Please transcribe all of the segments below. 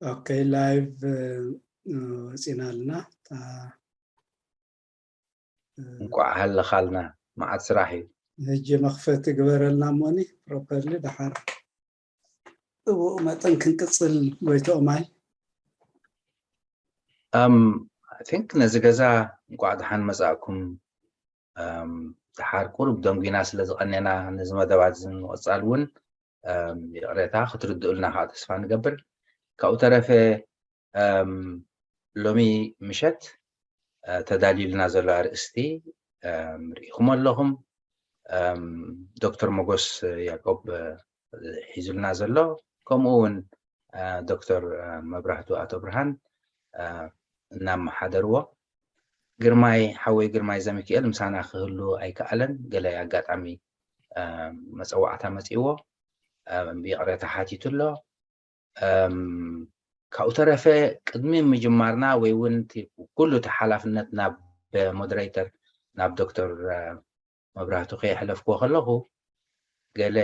ኦኬ፣ ላይቭ ወፂና ኣለና። እንቋዕ ሃለኻልና። መዓት ስራሕ እዩ። ሕጂ መኽፈቲ ግበረልና እሞኒ ፕሮፐርሊ ደሓር ብኡ መጠን ክንቅፅል። ጎይትኦም ኣይ um I think ነዚ ገዛ እንቋዕ ደሓን መጻእኩም። Um ደሓር ቁሩብ ደንጒና ስለ ዝቐኔና ነዚ መደባት እዚ ንምቕጻል እውን um ይቕሬታ ክትርድኡልና ከዓ ተስፋ ንገብር። ካብኡ ተረፈ um ሎሚ ምሸት ተዳልዩልና ዘሎ ኣርእስቲ um ርኢኹም ኣለኹም። Um ዶክተር ሞጎስ ያቆብ ሒዙልና ዘሎ፣ ከምኡ እውን ዶክተር መብራህቱ ኣቶ ብርሃን እናመሓደርዎ። ግርማይ ሓወይ ግርማይ ዘሚክኤል ምሳና ክህሉ ኣይከኣለን፣ ገለ ኣጋጣሚ መፀዋዕታ መፂእዎ ይቕሬታ ሓቲቱ ኣሎ። ካብኡ ተረፈ ቅድሚ ምጅማርና ወይ እውን ኩሉ እቲ ሓላፍነት ናብ ሞደሬተር ናብ ዶክተር መብራህቱ ከየሕለፍክዎ ከለኹ ገለ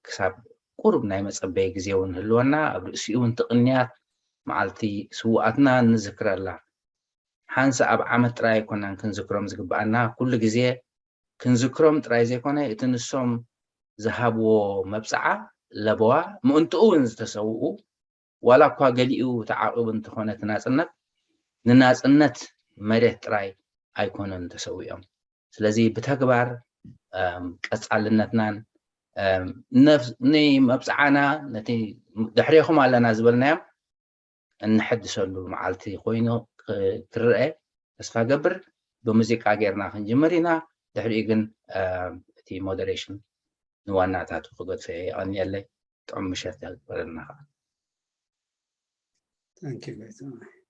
ክሳብ ቁሩብ ናይ መጸበይ ግዜ እውን ህልወና ኣብ ርእሲኡ እውን ትቕንያት መዓልቲ ስውኣትና ንዝክረላ ሓንሳ ኣብ ዓመት ጥራይ ኣይኮናን ክንዝክሮም ዝግብኣና ኩሉ ግዜ ክንዝክሮም ጥራይ ዘይኮነ እቲ ንሶም ዝሃብዎ መብጽዓ ለበዋ ምእንትኡ እውን ዝተሰውኡ ዋላ እኳ ገሊኡ ተዓቂቡ እንተኾነ እቲ ናጽነት ንናጽነት መሬት ጥራይ ኣይኮነን ተሰዊኦም። ስለዚ ብተግባር ቀጻልነትናን ንመብፅዓና ነቲ ድሕሬኹም ኣለና ዝበልናዮም እንሐድሰሉ መዓልቲ ኮይኑ ክረአ ተስፋ ገብር። ብሙዚቃ ጌርና ክንጅምር ኢና። ድሕሪኡ ግን እቲ ሞደሬሽን ንዋናታቱ ክገድፈ የቐንየለይ። ጥዑም ምሸት ያግበረልና ከዓ። Thank you very much.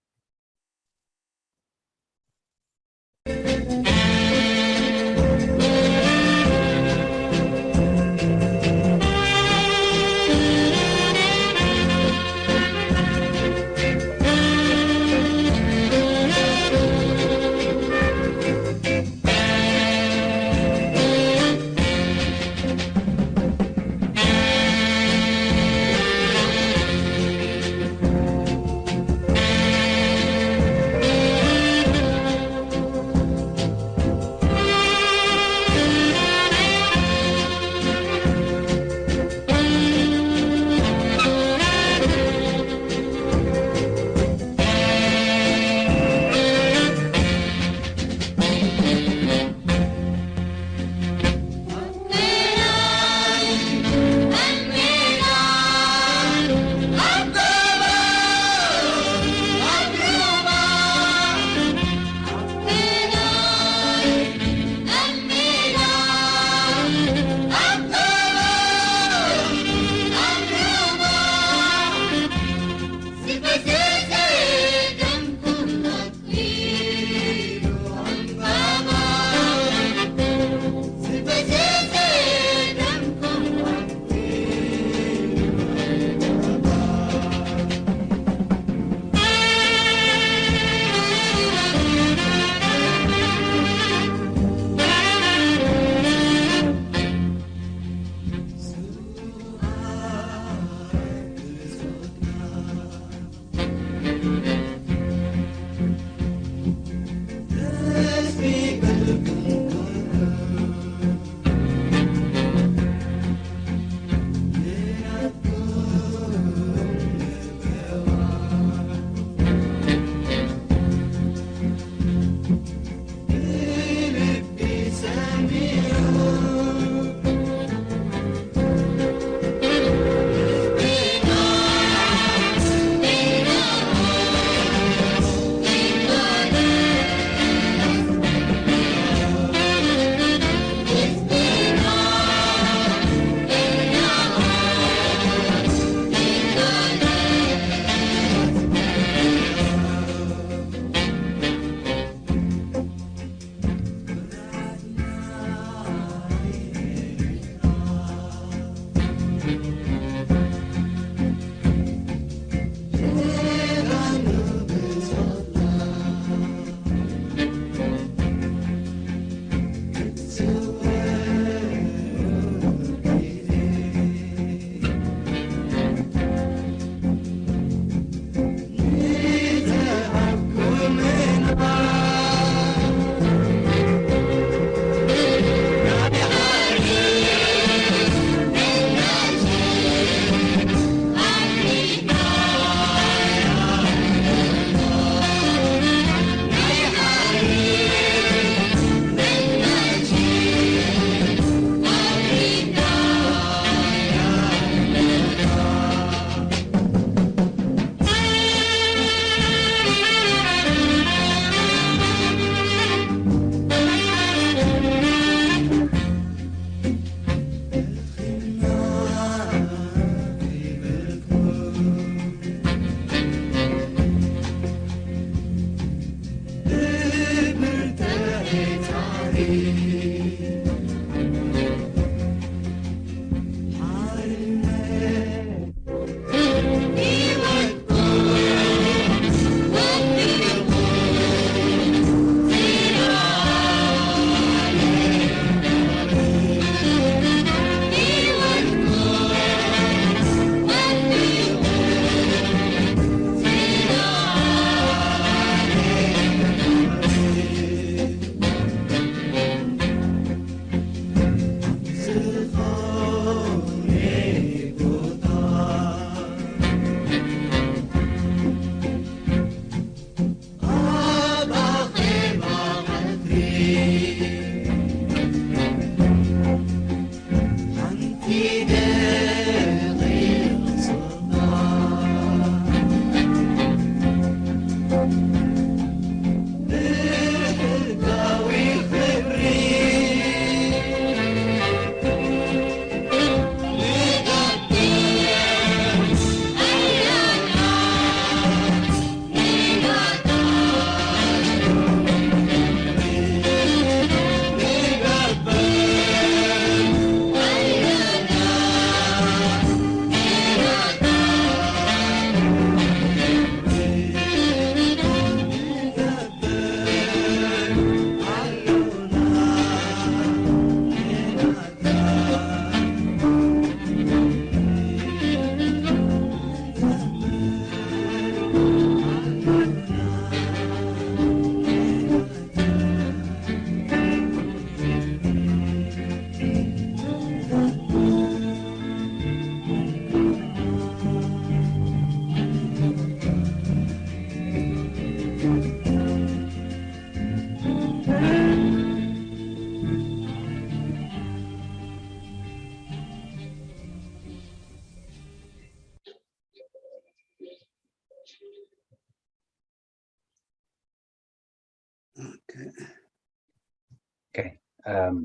እም፣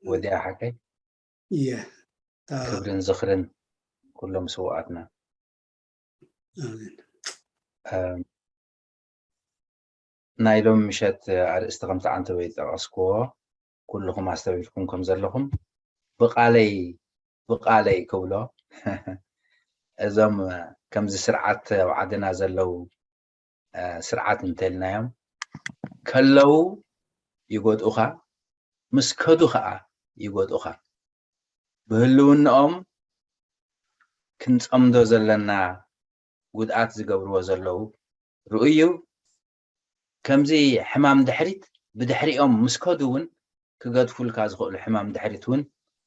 ወዲያ ሓቀይ። እየ። አ፣ ክብርን ዝኽርን ኩሎም ስውኣትና። ኣሜን። እም፣ ናይ ሎሚ ምሸት ኣርእስቲ ከምቲ ዓንተቦይ ዝጠቐስክዎ ኩልኹም ኣስተውዒልኩም ከም ዘለኹም ብቓለይ ብቓለይ ክብሎ እዞም ከምዚ ስርዓት ኣብ ዓድና ዘለዉ እ፣ ስርዓት እንተልናዮም ከለዉ ይጎድኡኻ፣ ምስ ከዱ ኸዓ ይጎድኡኻ። ብህልውንኦም ክንጸምዶ ዘለና ጉድኣት ዝገብርዎ ዘለዉ ርኡይ እዩ። ከምዚ ሕማም ድሕሪት ብድሕሪኦም ምስ ከዱ እውን ክገድፉልካ ዝኽእሉ ሕማም ድሕሪት እውን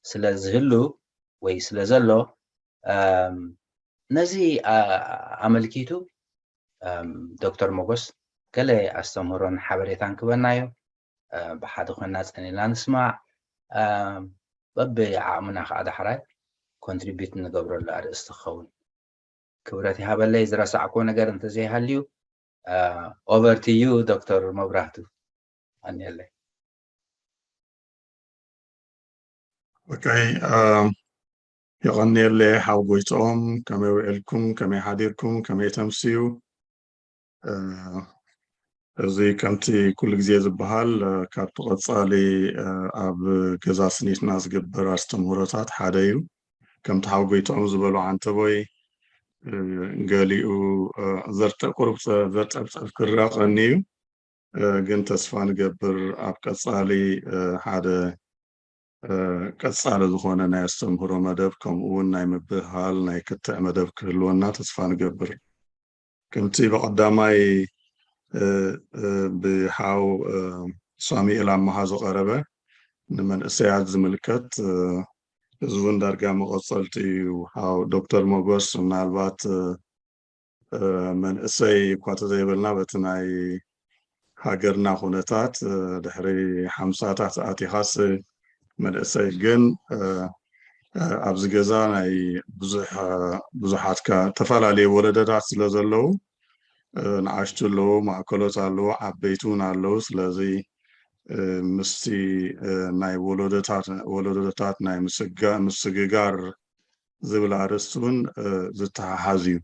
ስለ ዝህሉ ወይ ስለ ዘሎ እም፣ ነዚ ኣ- ኣመልኪቱ እም፣ ዶክተር ሞጎስ ገለ ኣስተምህሮን ሓበሬታን ክበናዮ እ፣ ብሓደ ኮይና ጸኒና ንስማዕ። እም፣ በብዓቕምና ከዓ ዳሕራይ ኮንትሪቢዩት ንገብረሉ ኣርእስቲ ክኸውን። ክብረት ይሃበለይ። ዝረሳዕክዎ ነገር እንተዘይሃልዩ ኦቨር ቱ ዩ ዶክተር መብራህቱ። ኣንየለይ። ኦኬ፣ እም፣ የቐንየለይ ሓው ጎይትኦም፣ ከመይ ውዒልኩም፣ ከመይ ሓዲርኩም፣ ከመይ ተምስዩ? እ፣ እዚ ከምቲ ኩሉ ግዜ ዝበሃል፣ እ፣ ካብቲ ቀጻሊ፣ እ፣ ኣብ ገዛ ስኒትና ዝግበር ኣስተምህሮታት ሓደ እዩ። ከምቲ ሓው ጎይትኦም ዝበሎ ዓንተቦይ፣ እ፣ ገሊኡ፣ እ፣ ዘርጠ-፣ ቁሩብ ዘ-፣ ዘርጠብጠብ ክረቐኒ እዩ። እ፣ ግን ተስፋ ንገብር ኣብ ቀጻሊ፣ እ፣ ሓደ፣ እ፣ ቀጻሊ ዝኾነ ናይ ኣስተምህሮ መደብ፣ ከምኡ እውን ናይ ምብህሃል፣ ናይ ክትዕ መደብ ክህልወና ተስፋ ንገብር። ከምቲ ብቐዳማይ፣ እ፣ እ፣ ብሓው፣ እ፣ ሳሙኤል ኣመሃ ዝቐረበ ንመንእሰያት ዝምልከት፣ እ፣ እዚ እውን ዳርጋ መቐጸልቲ እዩ። ሓው ዶክተር ሞጎስ ምናልባት፣ እ፣ እ፣ መንእሰይ እኳ ተዘይበልና በቲ ናይ ሃገርና ኩነታት፣ እ፣ ድሕሪ ሓምሳታት ኣቲኻስ መንእሰይ ግን፣ እ፣ እ፣ ኣብዚ ገዛ ናይ ብዙሕ፣ እ፣ ብዙሓት ከ-፣ ተፈላለየ ወለዶታት ስለ ዘለዉ፣ እ፣ ንኣሽቱ ኣለዉ፣ ማእከሎት ኣለዉ፣ ዓበይቲ እውን ኣለዉ። ስለዚ፣ እ፣ ምስቲ፣ እ፣ ናይ ወለዶታት፣ ወለዶታት ናይ ምስጋ-፣ ምስግጋር ዝብል ኣርእስቲ እውን፣ እ፣ ዝተሓሓዝ እዩ።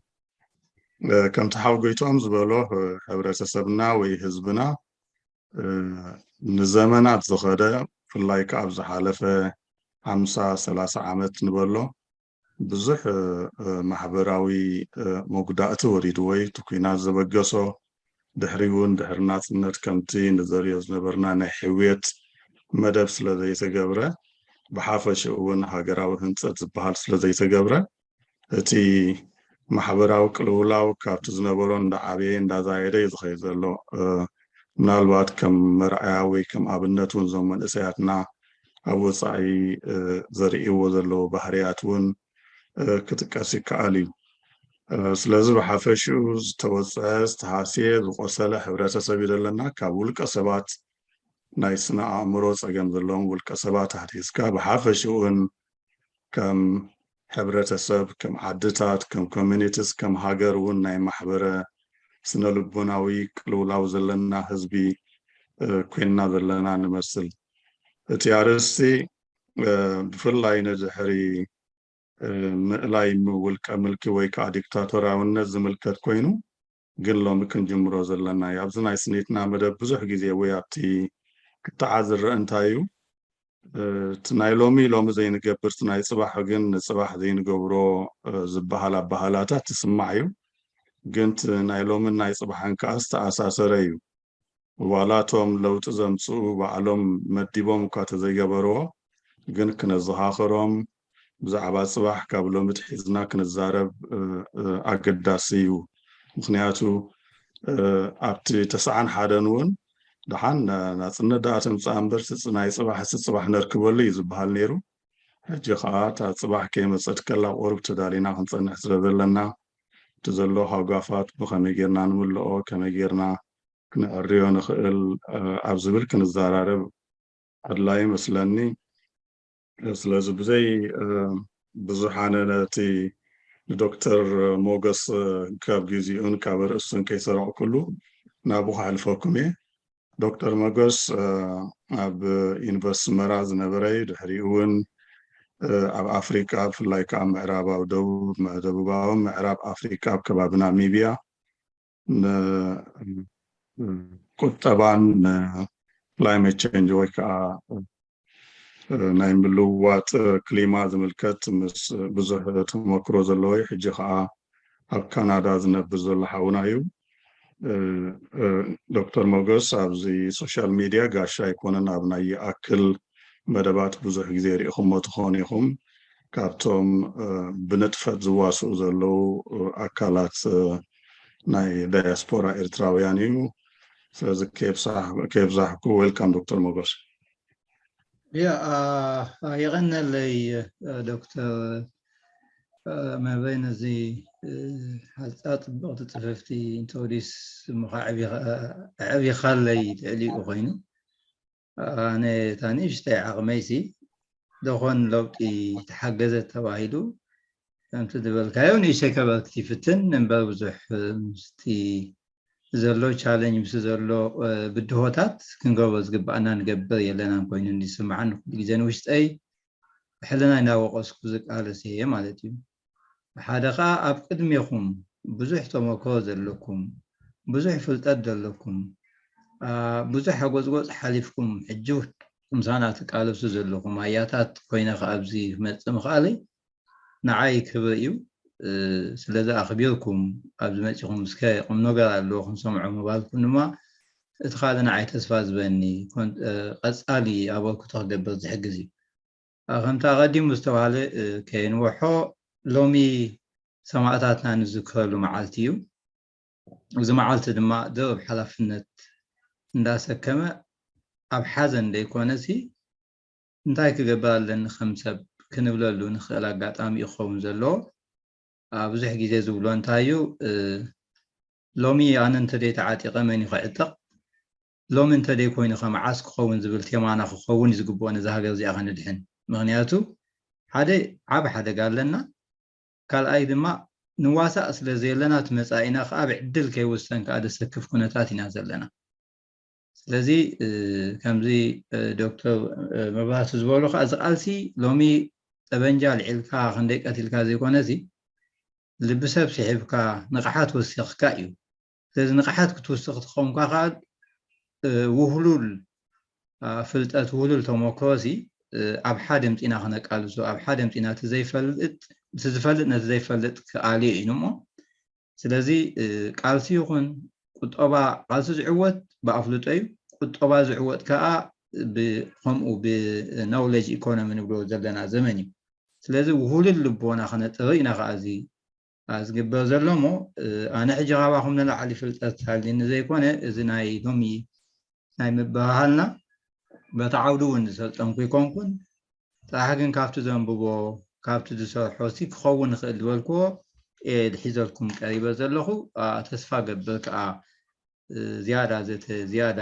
እ፣ ከምቲ ሓው ጎይትኦም ዝበሎ፣ እ፣ ሕብረተሰብና ወይ ህዝብና፣ እ፣ ንዘመናት ዝኸደ፣ ብፍላይ ከኣ ኣብ ዝሓለፈ ሓምሳ ሰላሳ ዓመት ንበሎ፣ ብዙሕ፣ እ፣ እ፣ ማሕበራዊ፣ እ፣ መጉዳእቲ ወሪድዎ እዩ። እቲ ኲናት ዘበገሶ፣ ድሕሪ እውን ድሕሪ ናጽነት ከምቲ ንዘርእዮ ዝነበርና ናይ ሕውየት መደብ ስለ ዘይተገብረ፣ ብሓፈሽኡ እውን ሃገራዊ ህንጸት ዝበሃል ስለ ዘይተገብረ፣ እቲ ማሕበራዊ ቅልውላው ካብቲ ዝነበሮ እንዳዓበየ እንዳዛየደ እዩ ዝኸይድ ዘሎ። እ፣ ምናልባት ከም መርኣያ ወይ ከም ኣብነት እውን እዞም መንእሰያትና ኣብ ወጻኢ፣ እ፣ ዘርእይዎ ዘለዉ ባህርያት እውን፣ እ፣ ክጥቀስ ይከኣል እዩ። እ፣ ስለዚ ብሓፈሽኡ ዝተወጽዐ፣ ዝተሃስየ፣ ዝቆሰለ ሕብረተሰብ እዩ ዘለና። ካብ ውልቀ ሰባት፣ ናይ ስነ ኣእምሮ ጸገም ዘለዎም ውልቀ ሰባት ኣትሒዝካ፣ ብሓፈሽኡ እውን ከም ሕብረተሰብ፣ ከም ዓድታት፣ ከም ኮሚኒቲስ፣ ከም ሃገር እውን ናይ ማሕበረ ስነ ልቦናዊ ቅልውላው ዘለና ህዝቢ፣ እ፣ ኮይንና ዘለና ንመስል። እቲ ኣርእስቲ፣ እ፣ ብፍላይ ንድሕሪ፣ እ፣ ምእላይ ም-፣ ውልቀ ምልኪ ወይ ከዓ ዲክታቶራውነት ዝምልከት ኮይኑ፣ ግን ሎሚ ክንጅምሮ ዘለና እዩ። ኣብዚ ናይ ስኒትና መደብ ብዙሕ ግዜ ወይ ኣብቲ ክትዓት ዝረአ እንታይ እዩ፣ እ፣ እቲ ናይ ሎሚ ሎሚ ዘይንገብር፣ እቲ ናይ ጽባሕ ግን ንጽባሕ ዘይንገብሮ፣ እ፣ ዝበሃል ኣበሃላታት ትስማዕ እዩ። ግን እቲ ናይ ሎምን ናይ ጽባሕን ከኣ ዝተኣሳሰረ እዩ። ዋላ እቶም ለውጢ ዘምጽኡ ባዕሎም መዲቦም እኳ ተዘይገበርዎ፣ ግን ክነዘኻኽሮም፣ ብዛዕባ ጽባሕ ካብ ሎሚ ትሒዝና ክንዛረብ፣ እ፣ እ፣ ኣገዳሲ እዩ። ምኽንያቱ፣ እ፣ ኣብቲ ተስዓን ሓደን እውን ደሓን ና-፣ ናጽነት ደኣ ተምጽኣ እምበር፣ እቲ ናይ ጽባሕ፣ እቲ ጽባሕ ነርክበሉ እዩ ዝበሃል ነይሩ። ሕጂ ኸኣ እታ ጽባሕ ከይመጸት ከላ ቁሩብ ተዳሊና ክንጸንሕ ስለ ዘለና፣ እቲ ዘሎ ሃጓፋት ብኸመይ ጌርና ንምልኦ፣ ከመይ ጌርና ክነዕርዮ ንኽእል፣ እ፣ ኣብ ዝብል ክንዘራረብ ኣድላዪ ይመስለኒ። ስለዚ ብዘይ፣ እ፣ ብዙሕ ኣነ ነቲ ንዶክተር ሞገስ፣ እ፣ ካብ ግዜኡን ካብ ኣርእስቱን ከይሰረቕኩሉ ናብኡ ከሕልፈኩም እየ። ዶክተር መጎስ ኣብ ዩኒቨርሲቲ ኣስመራ ዝነበረ እዩ። ድሕሪኡ እውን ኣብ ኣፍሪቃ፣ ብፍላይ ከዓ ምዕራባዊ ደቡብ፣ ደቡባዊ ምዕራብ ኣፍሪቃ ኣብ ከባቢ ናሚብያ ንቁጠባን ንክላይመት ቼንጅ ወይ ከዓ ናይ ምልውዋጥ ክሊማ ዝምልከት ምስ ብዙሕ ተመክሮ ዘለዎ እዩ። ሕጂ ከዓ ኣብ ካናዳ ዝነብር ዘሎ ሓውና እዩ። ዶክተር ሞገስ ኣብዚ ሶሻል ሚድያ ጋሻ ኣይኮነን። ኣብ ናይ ይኣክል መደባት ብዙሕ ግዜ ርኢኹሞ ትኾኑ ኢኹም። ካብቶም ብንጥፈት ዝዋስኡ ዘለዉ ኣካላት ናይ ዳያስፖራ ኤርትራውያን እዩ። ስለዚ ከየብዛሕኩ፣ ዌልካም ዶክተር ሞገስ። ያ፣ የቐነለይ ዶክተር መበይ ነዚ ሓፃር ፅብቕቲ ፅፍፍቲ ኢንትሮዲስ ምኻ ኣዕቢኻለይ ልዕሊኡ ኮይኑ፣ ኣነ እታ ንእሽተይ ዓቕመይሲ ደኾን ለውጢ ተሓገዘት ተባሂሉ ከምቲ ዝበልካዮ ንእሽተይ ከበርክት ይፍትን እምበር ብዙሕ ምስቲ ዘሎ ቻለንጅ ምስ ዘሎ ብድሆታት ክንገብሮ ዝግባኣና ንገብር የለናን ኮይኑ ዝስምዓኒ ኩሉ ግዜ ንውሽጠይ ብሕልና እናወቀስኩ ዝቃለስ እየ ማለት እዩ። ሓደ ከዓ ኣብ ቅድሜኹም ብዙሕ ተመክሮ ዘለኩም፣ ብዙሕ ፍልጠት ዘለኩም፣ ብዙሕ ሓጎፅጎፅ ሓሊፍኩም ሕጂ ምሳና ትቃለሱ ዘለኹም ኣያታት ኮይነ ከ ኣብዚ ክመፅእ ምኽኣለይ ንዓይ ክብሪ እዩ። ስለዚ ኣኽቢርኩም ኣብዚ መፂኹም እስከ ቁም ነገር ኣለዎ ክንሰምዖ ምባልኩም ድማ እቲ ካልእ ንዓይ ተስፋ ዝበኒ ቀፃሊ ኣበርክቶ ክገብር ዝሕግዝ እዩ። ከምቲ ኣቐዲሙ ዝተባህለ ከየንውሖ ሎሚ ሰማእታትና ንዝክረሉ መዓልቲ እዩ። እዚ መዓልቲ ድማ ድርብ ሓላፍነት እንዳሰከመ ኣብ ሓዘን ዘይኮነሲ እንታይ ክገብር ኣለኒ ከም ሰብ ክንብለሉ ንኽእል ኣጋጣሚ እዩ ክኸውን ዘለዎ። ብዙሕ ግዜ ዝብሎ እንታይ እዩ፣ ሎሚ ኣነ እንተደይ ተዓጢቐ መን እዩ ክዕጠቕ፣ ሎሚ እንተደይ ኮይኑ ከ መዓስ ክኸውን ዝብል ቴማና ክኸውን እዩ ዝግብኦ ነዛ ሃገር እዚኣ ከነድሕን። ምኽንያቱ ሓደ ዓቢ ሓደጋ ኣለና፣ ካልኣይ ድማ ንዋሳእ ስለ ዘየለና እቲ መጻኢና ከዓ ብዕድል ከይውሰን ከዓ ደሰክፍ ኩነታት ኢና ዘለና። ስለዚ ከምዚ ዶክተር መብራህቱ ዝበሎ ከዓ እዚ ቃልሲ ሎሚ ጠበንጃ ልዒልካ ክንደይ ቀቲልካ ዘይኮነሲ ልቢ ሰብ ስሒብካ ንቕሓት ወሲኽካ እዩ። ስለዚ ንቕሓት ክትውስኽ ትኾንካ ከዓ ውህሉል ፍልጠት ውህሉል ተመክሮሲ ኣብ ሓደ ምፂና ክነቃልሶ ኣብ ሓደ ምፂና እቲ ዝፈልጥ ነቲ ዘይፈልጥ ክኣልዮ እዩ እሞ ስለዚ ቃልሲ ይኹን ቁጠባ ቃልሲ ዝዕወት ብኣፍልጦ እዩ። ቁጠባ ዝዕወት ከዓ ከምኡ ብኖውሌጅ ኢኮኖሚ ንብሎ ዘለና ዘመን እዩ። ስለዚ ውህሉል ልቦና ክነጥሪ ኢና ከዓ እዚ ዝግበር ዘሎ እሞ ኣነ ሕጂ ካባኹም ንላዕሊ ፍልጠት ሃልኒ ዘይኮነ እዚ ናይ ሎሚ ናይ ምብህሃልና በቲ ዓውዲ እውን ዝሰልጠንኩ ይኮንኩን ጥራሕ ግን ካብቲ ዘንብቦ ካብቲ ዝሰርሖ ሲ ክኸውን ይኽእል ዝበልክዎ እየ ሒዘልኩም ቀሪበ ዘለኹ። ተስፋ ገብር ከዓ ዝያዳ ዘተ ዝያዳ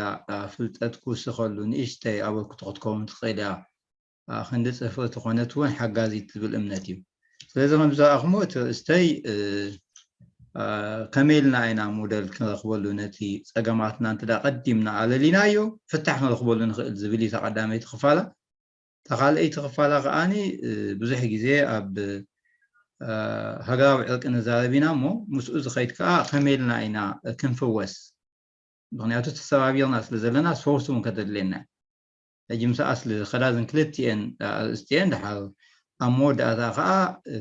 ፍልጠት ክውስኸሉ ንእሽተይ ኣበርክቶ ክትከውን ትኽእል እያ። ክንዲ ፅፍሪ ትኾነት እውን ሓጋዚት ዝብል እምነት እዩ። ስለዚ ከም ዝረኣኹሞ እቲ ርእስተይ ከመይ ኢልና ኢና ሞደል ክንረኽበሉ ነቲ ፀገማትና እንተ ቀዲምና ኣለሊናዮ ፍታሕ ክንረኽበሉ ንኽእል ዝብል እዩ ተቐዳመይቲ ክፋላ። ተኻልአይቲ ክፋላ ከዓኒ ብዙሕ ግዜ ኣብ ሃገራዊ ዕርቂ ንዛረብ ኢና እሞ ምስኡ ዝኸይድ ከዓ ከመይ ኢልና ኢና ክንፍወስ ምክንያቱ ተሰባቢርና ስለ ዘለና ሶርስ እውን ከተድልየና ሕጂ ምስ ኣስሊ ዝኸዳ ዝን ክልቲኤን ኣርእስቲኤን ድሓር ኣብ መወዳእታ ከዓ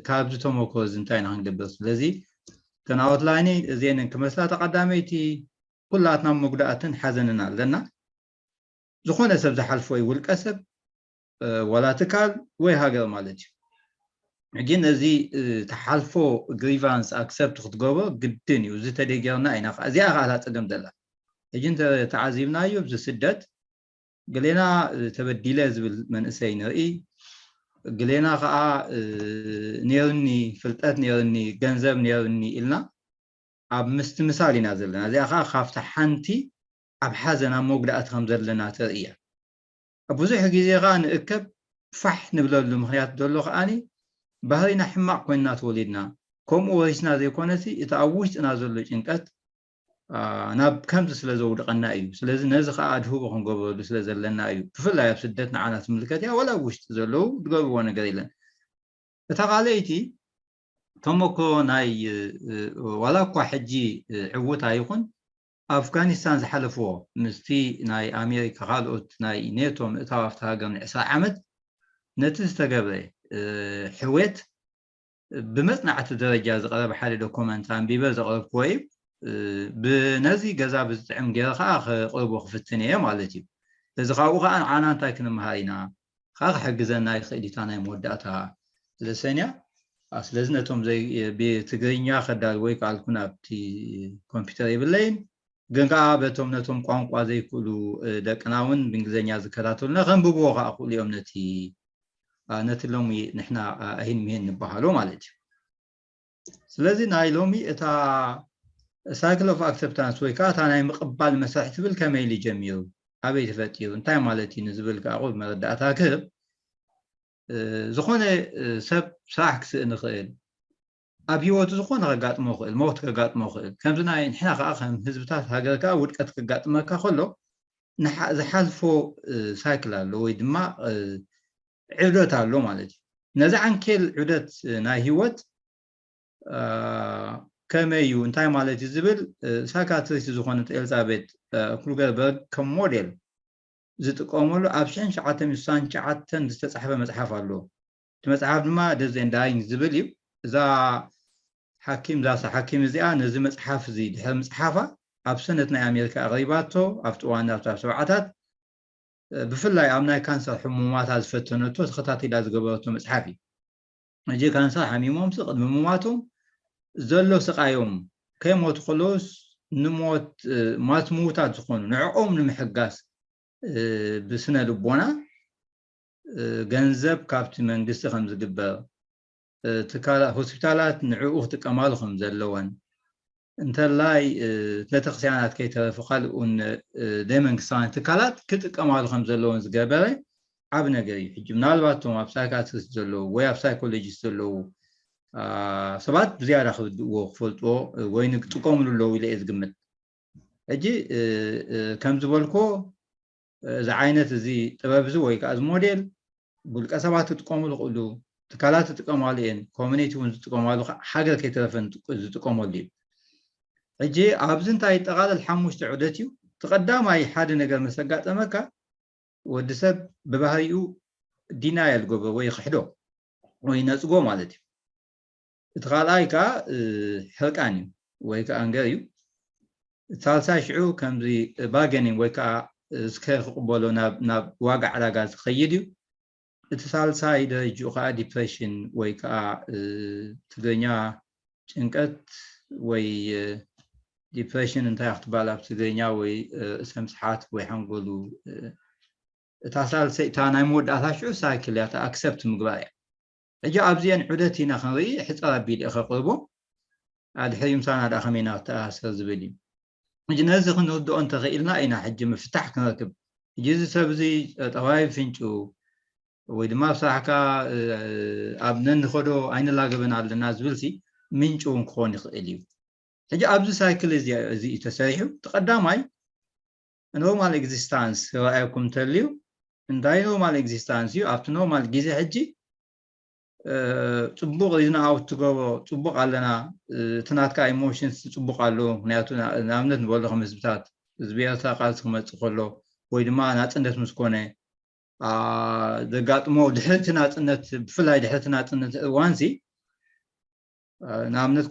ካብዚ ተመክሮ እዚ እንታይ ኢና ክንገብር ስለዚ ተናወት ላይኒ እዚኤንን ክመስላ ተቐዳመይቲ ኩላትና መጉዳእትን ሓዘንን ኣለና ዝኾነ ሰብ ዝሓልፎ እዩ ውልቀ ሰብ ዋላ ትካል ወይ ሃገር ማለት እዩ ሕጂ ነዚ ተሓልፎ ግሪቫንስ ኣክሰፕት ክትገብሮ ግድን እዩ እዚ ተደይ ጌርና ኢና እዚኣ ከዓ እታ ፀገም ዘላ ሕጂ እንተተዓዚብናዮ ብዚ ስደት ገሌና ተበዲለ ዝብል መንእሰይ ንርኢ ገሌና ከዓ ነይርኒ ፍልጠት ነይርኒ ገንዘብ ነይርኒ ኢልና ኣብ ምስትምሳል ኢና ዘለና እዚኣ ከዓ ካብቲ ሓንቲ ኣብ ሓዘን ኣብ መጉዳእቲ ከም ዘለና ተርእያ ብዙሕ ግዜ ከዓ ንእከብ ፋሕ ንብለሉ ምክንያት ዘሎ ከዓኒ ባህሪና ሕማቕ ኮይንና ተወሊድና ከምኡ ወሪስና ዘይኮነሲ እቲ ኣብ ውሽጥና ዘሎ ጭንቀት ናብ ከምዚ ስለ ዘውድቐና እዩ። ስለዚ ነዚ ከዓ ኣድህቦ ክንገብረሉ ስለ ዘለና እዩ። ብፍላይ ኣብ ስደት ንዓና ትምልከት እያ፣ ዋላ ኣብ ውሽጢ ዘለዉ ዝገብርዎ ነገር የለን። እታ ካልኣይቲ ተመክሮ ናይ ዋላ እኳ ሕጂ ዕውት ኣይኹን፣ ኣፍጋኒስታን ዝሓለፍዎ ምስቲ ናይ ኣሜሪካ ካልኦት ናይ ኔቶ ምእታው ኣብቲ ሃገር ንዕስራ ዓመት ነቲ ዝተገብረ ሕዌት ብመጽናዕቲ ደረጃ ዝቐረበ ሓደ ዶኮመንት ኣንቢበ ዘቕረብክዎ እዩ። ብነዚ ገዛ ብዝጥዕም ገይረ ከዓ ከቕርቦ ክፍትን እየ ማለት እዩ። እዚ ካብኡ ከዓ ንዓና እንታይ ክንምሃር ኢና ከዓ ክሕግዘና ይኽእል እዩ። እታ ናይ መወዳእታ ስለሰንያ ስለዚ ነቶም ብትግርኛ ከዳልዎ ይከኣልኩ ናብቲ ኮምፒውተር የብለይን፣ ግን ከዓ በቶም ነቶም ቋንቋ ዘይክእሉ ደቅና እውን ብእንግሊዝኛ ዝከታተሉና ከንብብዎ ከዓ ክእሉ እዮም ነቲ ነቲ ሎሚ ንሕና ኣይን ምሄን ንበሃሎ ማለት እዩ። ስለዚ ናይ ሎሚ እታ cycle of acceptance ወይ ከዓ እታ ናይ ምቕባል መሳርሒ ትብል ከመይ ኢሉ ጀሚሩ፣ ኣበይ ተፈጢሩ፣ እንታይ ማለት እዩ ንዝብል ከዓ ቁሩብ መረዳእታ ክህብ። ዝኾነ ሰብ ስራሕ ክስእን ይኽእል፣ ኣብ ህይወቱ ዝኾነ ከጋጥሞ ይኽእል፣ ሞት ከጋጥሞ ይኽእል። ከምዚ ናይ ንሕና ከዓ ከም ህዝብታት ሃገር ከዓ ውድቀት ከጋጥመካ ከሎ ዝሓልፎ ሳይክል ኣሎ ወይ ድማ ዕብደት ኣሎ ማለት እዩ። ነዚ ዓንኬል ዕብደት ናይ ህይወት ከመይ እዩ፣ እንታይ ማለት እዩ ዝብል ሳይካትሪስት ዝኾነት ኤልዛቤት ክሩገርበርግ ከም ሞዴል ዝጥቀመሉ ኣብ ሽሕን ትሽዓተ ሚእትን ስሳን ትሽዓተን ዝተፃሕፈ መፅሓፍ ኣሎ። እቲ መፅሓፍ ድማ ደዝ ኤንድ ዳይንግ ዝብል እዩ። እዛ ሓኪም ዛሳ ሓኪም እዚኣ ነዚ መፅሓፍ እዚ ድሕሪ ምፅሓፋ ኣብ ሰነት ናይ ኣሜሪካ ኣቕሪባቶ ኣብቲ እዋን ኣብታ ሰብዓታት ብፍላይ ኣብ ናይ ካንሰር ሕሙማታ ዝፈተነቶ ተኸታቲላ ዝገበረቶ መፅሓፍ እዩ። ሕጂ ካንሰር ሓሚሞምሲ ቅድሚ ምሟቶም ዘሎ ስቃዮም ከይሞቱ ከለውስ ንሞት ማት ምውታት ዝኾኑ ንዕኦም ንምሕጋስ ብስነ ልቦና ገንዘብ ካብቲ መንግስቲ ከም ዝግበር ሆስፒታላት ንዕኡ ክጥቀማሉ ከም ዘለወን እንተላይ ቤተክርስትያናት ከይተረፉ ካልኡን ዘይመንግስታውያን ትካላት ክጥቀማሉ ከም ዘለዎን ዝገበረ ዓብ ነገር እዩ። ሕጂ ምናልባት እቶም ኣብ ሳይካትሪስት ዘለዉ ወይ ኣብ ሳይኮሎጂስት ዘለዉ ሰባት ብዝያዳ ክርድእዎ ክፈልጥዎ ወይ ንክጥቀምሉ ኣለዉ ኢለ እየ ዝግምት። ሕጂ ከም ዝበልኮ እዚ ዓይነት እዚ ጥበብ እዚ ወይ ከዓ እዚ ሞዴል ብውልቀ ሰባት ክጥቀሙ ዝኽእሉ ትካላት ክጥቀማሉ እየን፣ ኮሚኒቲ እውን ዝጥቀማሉ፣ ሃገር ከይተረፈ ዝጥቀመሉ እዩ። ሕጂ ኣብዚ እንታይ ይጠቓለል? ሓሙሽተ ዑደት እዩ። እቲ ቀዳማይ ሓደ ነገር ምስ ኣጋጠመካ ወዲ ሰብ ብባህሪኡ ዲናየል ጎበ ወይ ክሕዶ ወይ ነፅጎ ማለት እዩ። እቲ ካልኣይ ከዓ ሕርቃን እዩ ወይ ከዓ ኣንገር እዩ። እቲ ሳልሳይ ሽዑ ከምዚ ባርገኒንግ ወይ ከዓ እስከ ክቕበሎ ናብ ዋጋ ዕዳጋ ዝኸይድ እዩ። እቲ ሳልሳይ ደረጅኡ ከዓ ዲፕሬሽን ወይ ከዓ ትግርኛ ጭንቀት ወይ ዲፕሬሽን እንታይ ክትበሃል ኣብ ትግርኛ ወይ ርእሰ ምትሓት ወይ ሓንጎሉ እታ ሳልሰይ እታ ናይ መወዳእታ ሽዑ ሳይክል እያ ኣክሰፕት ምግባር እያ። ሕጂ ኣብዚአን ዑደት ኢና ክንርኢ ሕፀር ኣቢል እየ ከቕርቦ ኣድሕሪኡ ምሳና ደኣ ከመይ ኢና ክተኣሳሰር ዝብል እዩ። ሕጂ ነዚ ክንርድኦ እንተኽኢልና ኢና ሕጂ ምፍታሕ ክንረክብ። ሕጂ እዚ ሰብ እዚ ጠባይ ፍንጩ ወይ ድማ ኣብ ስራሕካ ኣብ ነንኸዶ ኣይንላገበን ኣለና ዝብል ሲ ምንጭ እውን ክኾን ይኽእል እዩ። ሕጂ ኣብዚ ሳይክል እዚ እዩ ተሰሪሑ። እቲ ቀዳማይ ኖርማል ኤግዚስታንስ ክረኣየኩም እንተልዩ እንታይ ኖርማል ኤግዚስታንስ እዩ? ኣብቲ ኖርማል ግዜ ሕጂ ፅቡቅ ሪዝን ኣውት ትገብሮ ፅቡቅ ኣለና፣ እቲ ናትካ ኢሞሽንስ ፅቡቅ ኣሎ። ምክንያቱ ንኣብነት ንበሎ ከም ህዝብታት ህዝቢ ኤርትራ ቃልሲ ክመፅእ ከሎ ወይ ድማ ናፅነት ምስ ኮነ ዘጋጥሞ ድሕርቲ ናፅነት ብፍላይ ድሕርቲ ናፅነት እዋንሲ ንኣብነት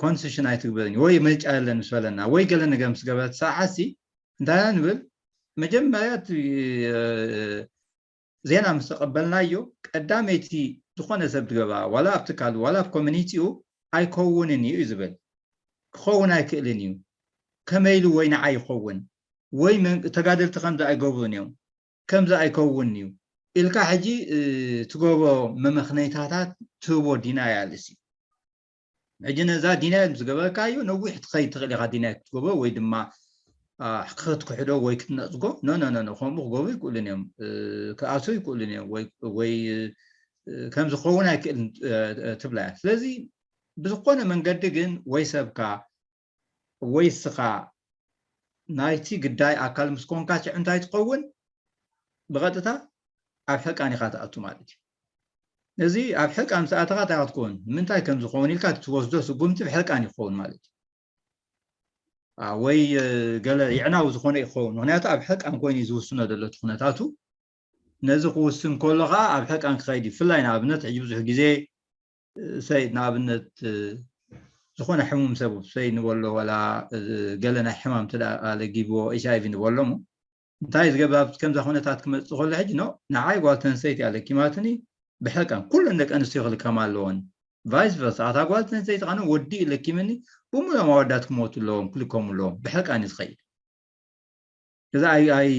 ኮንስሽን ኣይትግበርን ወይ ምርጫ የለን ምስ በለና ወይ ገለ ነገር ምስ ገበረት ሰዓትሲ እንታይ ንብል መጀመርያ ዜና ምስ ተቐበልናዮ ቀዳመይቲ ዝኾነ ሰብ ትገብራ ዋላ ኣብ ትካል ዋላ ኣብ ኮሚኒቲኡ ኣይከውንን እዩ ዝብል ክኸውን ኣይክእልን እዩ ከመይ ኢሉ ወይ ንዓ ይኸውን ወይ ተጋደልቲ ከምዚ ኣይገብሩን እዮም ከምዚ ኣይከውን እዩ ኢልካ ሕጂ ትገብሮ መመኽነይታታት ትህቦ ዲናያል እዩ ሕጂ ነዛ ዲናያል ዝገበርካዮ ነዊሕ ትኸይድ ትኽእል ኢኻ ዲናያል ክትገብሮ ወይ ድማ ክትክሕዶ ወይ ክትነፅጎ ኖ ኖ ኖ ከምኡ ክገብሩ ይክእሉን እዮም ክኣስሩ ይክእሉን እዮም ወይ ከም ዝኸውን ኣይክእልን ትብላ እያ ስለዚ ብዝኾነ መንገዲ ግን ወይ ሰብካ ወይ ስኻ ናይቲ ግዳይ ኣካል ምስ ኮንካ ሽዕ እንታይ ትኸውን? ብቐጥታ ኣብ ሕርቃን ኢኻ ትኣቱ ማለት እዩ። እዚ ኣብ ሕርቃን ምስ ኣተኻ እንታይ ክትከውን? ንምንታይ ከም ዝኸውን ኢልካ እቲ ትወስዶ ስጉምቲ ብሕርቃን ይኸውን ማለት እዩ። ወይ ገለ ይዕናዊ ዝኾነ ይኸውን። ምክንያቱ ኣብ ሕርቃን ኮይኑ እዩ ዝውስኖ ዘሎ እቲ ኩነታቱ። ነዚ ክውስን ከሎ ከዓ ኣብ ሕርቃን ክኸይድ እዩ። ብፍላይ ንኣብነት ሕጂ ብዙሕ ግዜ ሰይ ንኣብነት ዝኾነ ሕሙም ሰብ ሰይ ንበሎ ዋላ ገለ ናይ ሕማም ኣለጊብዎ ኤች ኣይ ቪ ንበሎ ሞ እንታይ ዝገብር ኣብቲ ከምዛ ኩነታት ክመፅእ ከሎ ሕጂ ኖ ንዓይ ጓል ተንሰይቲ ኣለኪማትኒ ብሕርቃን ኩለን ደቂ ኣንስትዮ ክልከማ ኣለዎን ቫይስ ቨርሳ ኣታ ጓል ተንሰይቲ ቃነ ወዲ ለኪምኒ ብምሎም ኣወዳት ክሞቱ ኣለዎም ክልከሙ ኣለዎም ብሕርቃን እዩ ዝኸይድ እዚ ኣይ ኣይ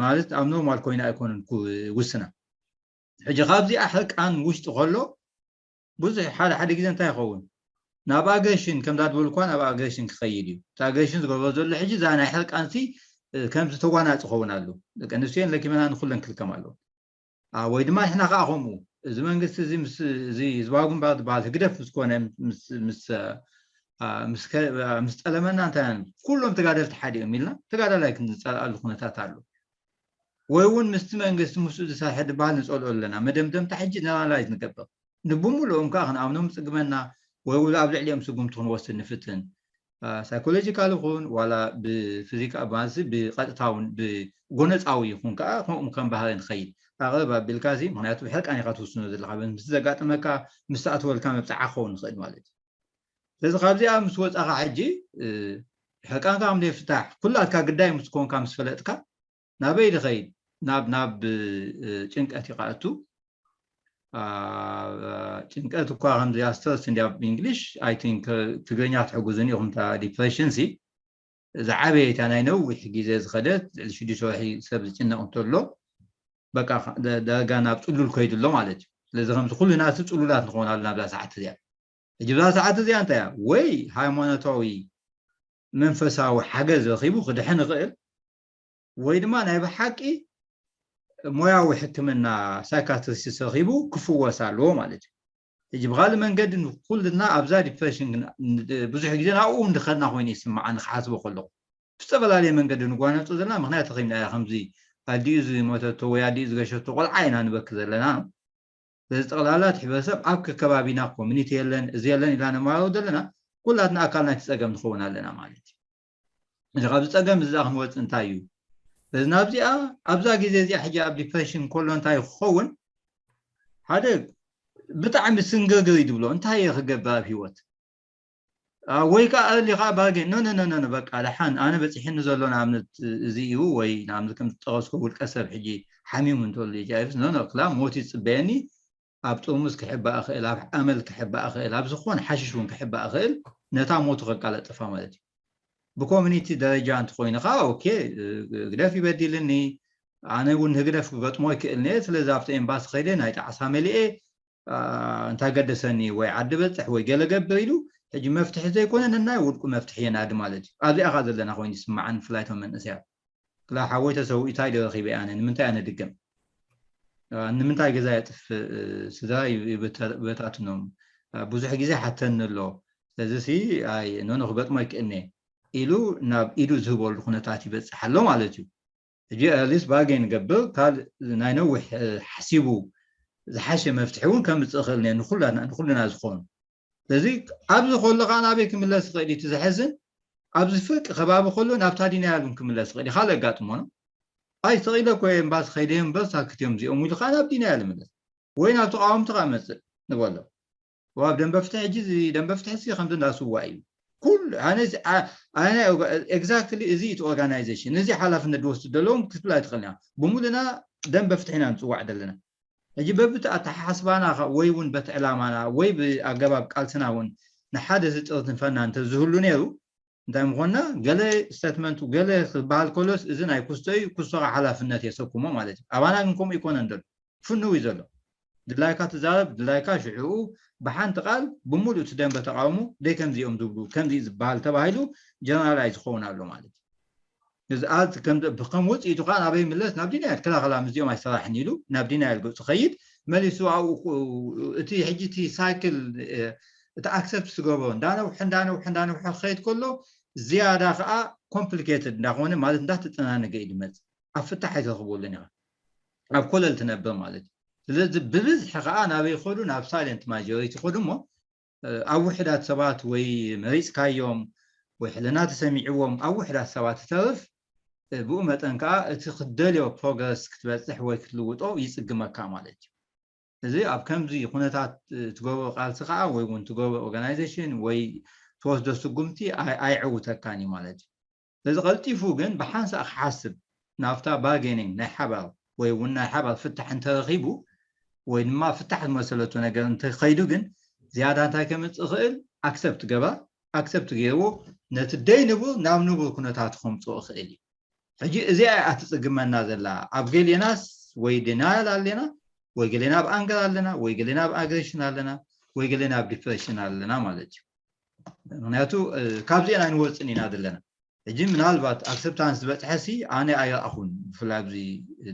ማለት ኣብ ኖርማል ኮይና ኣይኮነን ክውስና ሕጂ ካብዚኣ ሕርቃን ውሽጢ ከሎ ብዙሕ ሓደ ሓደ ግዜ እንታይ ይኸውን ናብ ኣግሬሽን ከምዛ ዝበልኳ ናብ ኣግሬሽን ክኸይድ እዩ እቲ ኣግሬሽን ዝገብሮ ዘሎ ሕጂ እዛ ናይ ሕርቃንሲ ከምዚ ተጓናፂ ኸውን ኣሎ ደቂ ኣንስትዮን ለኪመና ንኩለን ክልከም ኣለዎ ወይ ድማ ንሕና ከዓ ከምኡ እዚ መንግስቲ እዚ ህዝባዊ ግንባር ዝበሃል ህግደፍ ምስኮነ ምስ ጠለመና እንታይ ኩሎም ተጋደልቲ ሓደ እዮም ኢልና ተጋዳላይ ክንፀልኣሉ ኩነታት ኣሎ ወይ እውን ምስቲ መንግስቲ ምስኡ ዝሰርሐ ዝበሃል ንፀልኦ ኣለና መደምደምታ ሕጂ ነራላይዝ ንገብር ንብምልኦም ከዓ ክንኣምኖም ዝፅግመና ወይ እውን ኣብ ልዕሊኦም ስጉምቲ ክንወስድ ንፍትን ሳይኮሎጂካል ይኹን ዋላ ብፊዚካ ማለት ብቀጥታውን ብጎነፃዊ ይኹን ከዓ ከምኡ ከም ባህሪ ንኸይድ ኣቕርብ ኣቢልካ ሲ ምክንያቱ ብሕርቃን ኢካ ትውስኖ ዘለካ ምስ ዘጋጥመካ ምስ ኣትወልካ መብፅዓ ክኸውን ይኽእል ማለት እዩ ስለዚ ካብዚኣ ምስ ወፃካ ሕጂ ሕርቃንካ ከም ዘይፍታሕ ኩላትካ ግዳይ ምስ ኮንካ ምስ ፈለጥካ ናበይ ዝኸይድ ናብ ናብ ጭንቀት ይቃእቱ ጭንቀት እኳ ከምዚ ስትረስ እንዲ ኣብ እንግሊሽ ኣይ ቲንክ ትግርኛ ክትሕጉዝን ኢኹም እታ ዲፕሬሽን ሲ ዝዓበየ እታ ናይ ነዊሕ ግዜ ዝኸደት ልዕሊ ሽዱሽተ ወርሒ ሰብ ዝጭነቕ እንተሎ በቃ ዳርጋ ናብ ፅሉል ከይዱ ኣሎ ማለት እዩ ስለዚ ከምዚ ኩሉ ናሲ ፅሉላት ንኸውን ኣለና ኣብዛ ሰዓት እዚኣ ሕጂ ብዛ ሰዓት እዚኣ እንታይ እያ ወይ ሃይማኖታዊ መንፈሳዊ ሓገዝ ረኺቡ ክድሕን ይኽእል ወይ ድማ ናይ ብሓቂ ሞያዊ ሕክምና ሳይካትሪስት ረኺቡ ክፍወስ ኣለዎ ማለት እዩ ሕጂ ብካልእ መንገዲ ንኩልና ኣብዛ ዲፕሬሽን ብዙሕ ግዜ ናብኡ እንድኸድና ኮይኑ ይስምዓኒ ክሓስቦ ከለኹ ብዝተፈላለየ መንገዲ ንጓነፆ ዘለና ምክንያት ተኺምና እያ ከምዚ ኣዲኡ ዝሞተቶ ወይ ኣዲኡ ዝገሸቶ ቆልዓ ኢና ንበኪ ዘለና ስለዚ ጠቕላላ እቲ ሕብረተሰብ ኣብ ከከባቢና ኮሚኒቲ የለን እዚ የለን ኢልና ነማሮ ዘለና ኩላትና ኣካል ናይቲ ፀገም ንኸውን ኣለና ማለት እዩ እዚ ካብዚ ፀገም እዚ ክንወፅእ እንታይ እዩ እዚ ናብዚኣ ኣብዛ ግዜ እዚኣ ሕጂ ኣብ ዲፕሬሽን ከሎ እንታይ ክኸውን ሓደ ብጣዕሚ ስንግርግር እዩ ዝብሎ እንታይ እየ ክገብር ኣብ ሂወት ወይ ከዓ እሊ ከዓ ባጌ ኖ ኖ ኖ በቃ ደሓን ኣነ በፂሕኒ ዘሎ ንኣብነት እዚ እዩ ወይ ንኣብነት ከም ዝጠቀስኩ ውልቀ ሰብ ሕጂ ሓሚሙ እንተሉ ጃይፍስ ኖ ኖ ክላ ሞት ይፅበየኒ ኣብ ጥርሙዝ ክሕባእ ክእል ኣብ ኣመል ክሕባእ ክእል ኣብ ዝኾነ ሓሽሽ እውን ክሕባእ ክእል ነታ ሞቱ ከቃለጥፋ ማለት እዩ ብኮሚኒቲ ደረጃ እንተኮይኑ ከዓ ኦኬ ግደፍ ይበዲልኒ ኣነ እውን ህግደፍ ክገጥሞ ይክእል ነየ ስለዚ ኣብቲ ኤምባሲ ከይደ ናይ ጣዕሳ መሊኤ እንታይ ገደሰኒ ወይ ዓዲ በፅሕ ወይ ገለ ገብር ኢሉ ሕጂ መፍትሒ ዘይኮነ ነናይ ውልቁ መፍትሒ የናዲ ማለት እዩ ኣብዚኣ ካ ዘለና ኮይኑ ይስምዓን ብፍላይ ቶም መንእሰያት ክላ ሓወይ ተሰዊኡ እንታይ ዶ ረኺበ ኣነ ንምንታይ ኣነ ድገም ንምንታይ ገዛ የጥፍእ ስድራ ይበታትኖም ብዙሕ ግዜ ሓተኒ ኣሎ ስለዚ ሲ ኣይ ኖኖ ክገጥሞ ይክእልኒ ኢሉ ናብ ኢዱ ዝህበሉ ኩነታት ይበፅሕ ኣሎ ማለት እዩ ሕጂ ኣትሊስት ባርጌን ንገብር ካልእ ናይ ነዊሕ ሓሲቡ ዝሓሸ መፍትሒ እውን ከምፅእ ይኽእል እኒአ ንኩልና ንኩልና ዝኾኑ ስለዚ ኣብዚ ከሎ ከዓ ናበይ ክምለስ ይኽእል እዩ እቲ ዘሕዝን ኣብዚ ፍርቂ ከባቢ ከሎ ናብታ ዲናያል እውን ክምለስ ይኽእል እዩ ካልእ ኣጋጥሞ ነው ኣይ ተቒለ እኮ እየ እምባሲ ከይደ እምበር ሳክት እዮም እዚኦም ኢሉ ከዓ ናብ ዲናያል ይምለስ ወይ ናብ ተቃወምቲ ከዓ መፅእ ንበሎ ዋብ ደንበ ፍትሒ ሕጂ እዚ ደንበ ፍትሒ እዚ ከምዚ እንዳስዋ እዩ ኩሉ ኣነ ኣነ ኤግዛክትሊ እዚ እቲ ኦርጋናይዜሽን እዚ ሓላፍነት ዝወስድ ዘለዎም ክትብል ኣይትኽእልና ብምሉና ደንበ ፍትሒ ኢና ንፅዋዕ ዘለና ሕጂ በብቲ ኣተሓሓስባና ወይ እውን በቲ ዕላማና ወይ ብኣገባብ ቃልስና እውን ንሓደ ዝጥርትንፈና እንተዝህሉ ነይሩ እንታይ ምኾንና ገለ ስተትመንቱ ገለ ክበሃል ከሎስ እዚ ናይ ኩስቶ እዩ ኩስቶኻ ሓላፍነት የሰኩሞ ማለት እዩ ኣባና ግን ከምኡ ይኮነን ዘሎ ፍንው እዩ ዘሎ ድላይካ ትዛረብ ድላይካ ሽዕኡ ብሓንቲ ቃል ብምሉእ እቲ ደንበ ተቃውሞ ደይ ከምዚኦም ዝብሉ ከምዚ ዝበሃል ተባሂሉ ጀነራላይዝ ክኸውን ኣሎ ማለት እዩ እዚ ኣት ከም ከም ውፅኢቱ ከዓ ናበይ ምለስ ናብ ዲናይል ክላኸላ ምስዚኦም ኣይሰራሕን ኢሉ ናብ ዲናይል ገፁ ኸይድ መሊሱ ኣብኡ እቲ ሕጂ እቲ ሳይክል እቲ ኣክሰፕት ዝገብሮ እንዳነውሐ እንዳነውሐ እንዳነውሐ ክኸይድ ከሎ ዝያዳ ከዓ complicated እንዳኾነ ማለት እንዳተጨናነቀ እዩ ዝመፅእ። ኣብ ፍታሕ ኣይተረኽበሉን ኢኻ፣ ኣብ ኮለል ትነብር ማለት እዩ። ስለዚ ብብዝሒ ከዓ ናበይ ይኸዱ? ናብ silent majority ይኸዱ እሞ ኣብ ውሕዳት ሰባት ወይ መሪፅካዮም ወይ ሕልና ተሰሚዕዎም ኣብ ውሕዳት ሰባት ትተርፍ። ብኡ መጠን ከዓ እቲ ክትደልዮ progress ክትበፅሕ ወይ ክትልውጦ ይፅግመካ ማለት እዩ። እዚ ኣብ ከምዚ ኩነታት ትገብሮ ቃልሲ ከዓ ወይ እውን ትገብሮ organization ወይ ትወስዶ ስጉምቲ ኣይዕውተካን እዩ ማለት እዩ። ስለዚ ቀልጢፉ ግን ብሓንሳእ ክሓስብ ናብታ bargaining ናይ ሓባር ወይ እውን ናይ ሓባር ፍታሕ እንተረኺቡ ወይ ድማ ፍታሕ ዝመሰለቶ ነገር እንተኸይዱ ግን ዝያዳ እንታይ ከምፅእ ይኽእል? Accept ገባር accept ገይርዎ ነቲ ደይ ንቡር ናብ ንቡር ኩነታት ከምፅኦ ይኽእል እዩ። ሕጂ እዚኣ እያ ትፅግመና ዘላ። ኣብ ገሌናስ ወይ denial ኣለና ወይ ገሌና ኣብ anger ኣለና ወይ ገሌና ኣብ aggression ኣለና ወይ ገሌና ኣብ depression ኣለና ማለት እዩ። ምክንያቱ ካብዚአን ኣይንወፅን ኢና ዘለና። ሕጂ ምናልባት acceptance ዝበፅሐሲ ኣነ ኣይረኣኹን። ብፍላይ ኣብዚ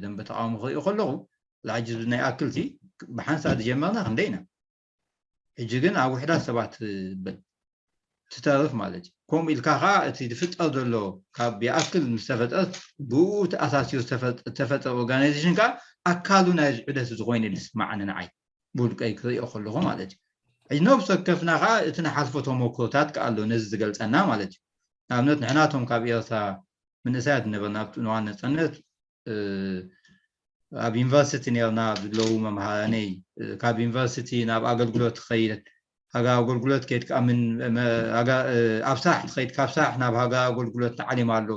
ደንበ ተቃውሞ ክሪኦ ከለኹ ላሕጂ ናይ ኣክልቲ ብሓንሳእ ዝጀመርና ክንደይ ኢና። ሕጂ ግን ኣብ ውሕዳት ሰባት ትተርፍ ማለት እዩ። ከምኡ ኢልካ ከዓ እቲ ዝፍጠር ዘሎ ካብ ይኣክል ምስ ተፈጠር ብኡ ተኣሳሲሩ ዝተፈጠረ organization ከዓ ኣካሉ ናይ ዝዑደት ዝኾይነ ዝስማዓኒ ንዓይ ብውልቀይ ክሪኦ ከለኹ ማለት እዩ። ሕጂ ነብሲ ወከፍና ከዓ እቲ ንሓልፎ ተመክሮታት ከዓ ኣሎ ነዚ ዝገልፀና ማለት እዩ። ንኣብነት ንሕናቶም ካብ ኤርትራ ምንእሳያት ነበርና ኣብቲ እዋን ነፃነት ኣብ ዩኒቨርሲቲ ነርና ዝለዉ መምሃራነይ ካብ ዩኒቨርሲቲ ናብ ኣገልግሎት ትኸይድ ሃገር ኣገልግሎት ከይድ ከዓ ምን ኣብ ስራሕ ትኸይድ ካብ ስራሕ ናብ ሃገር ኣገልግሎት ተዓሊም ኣሎ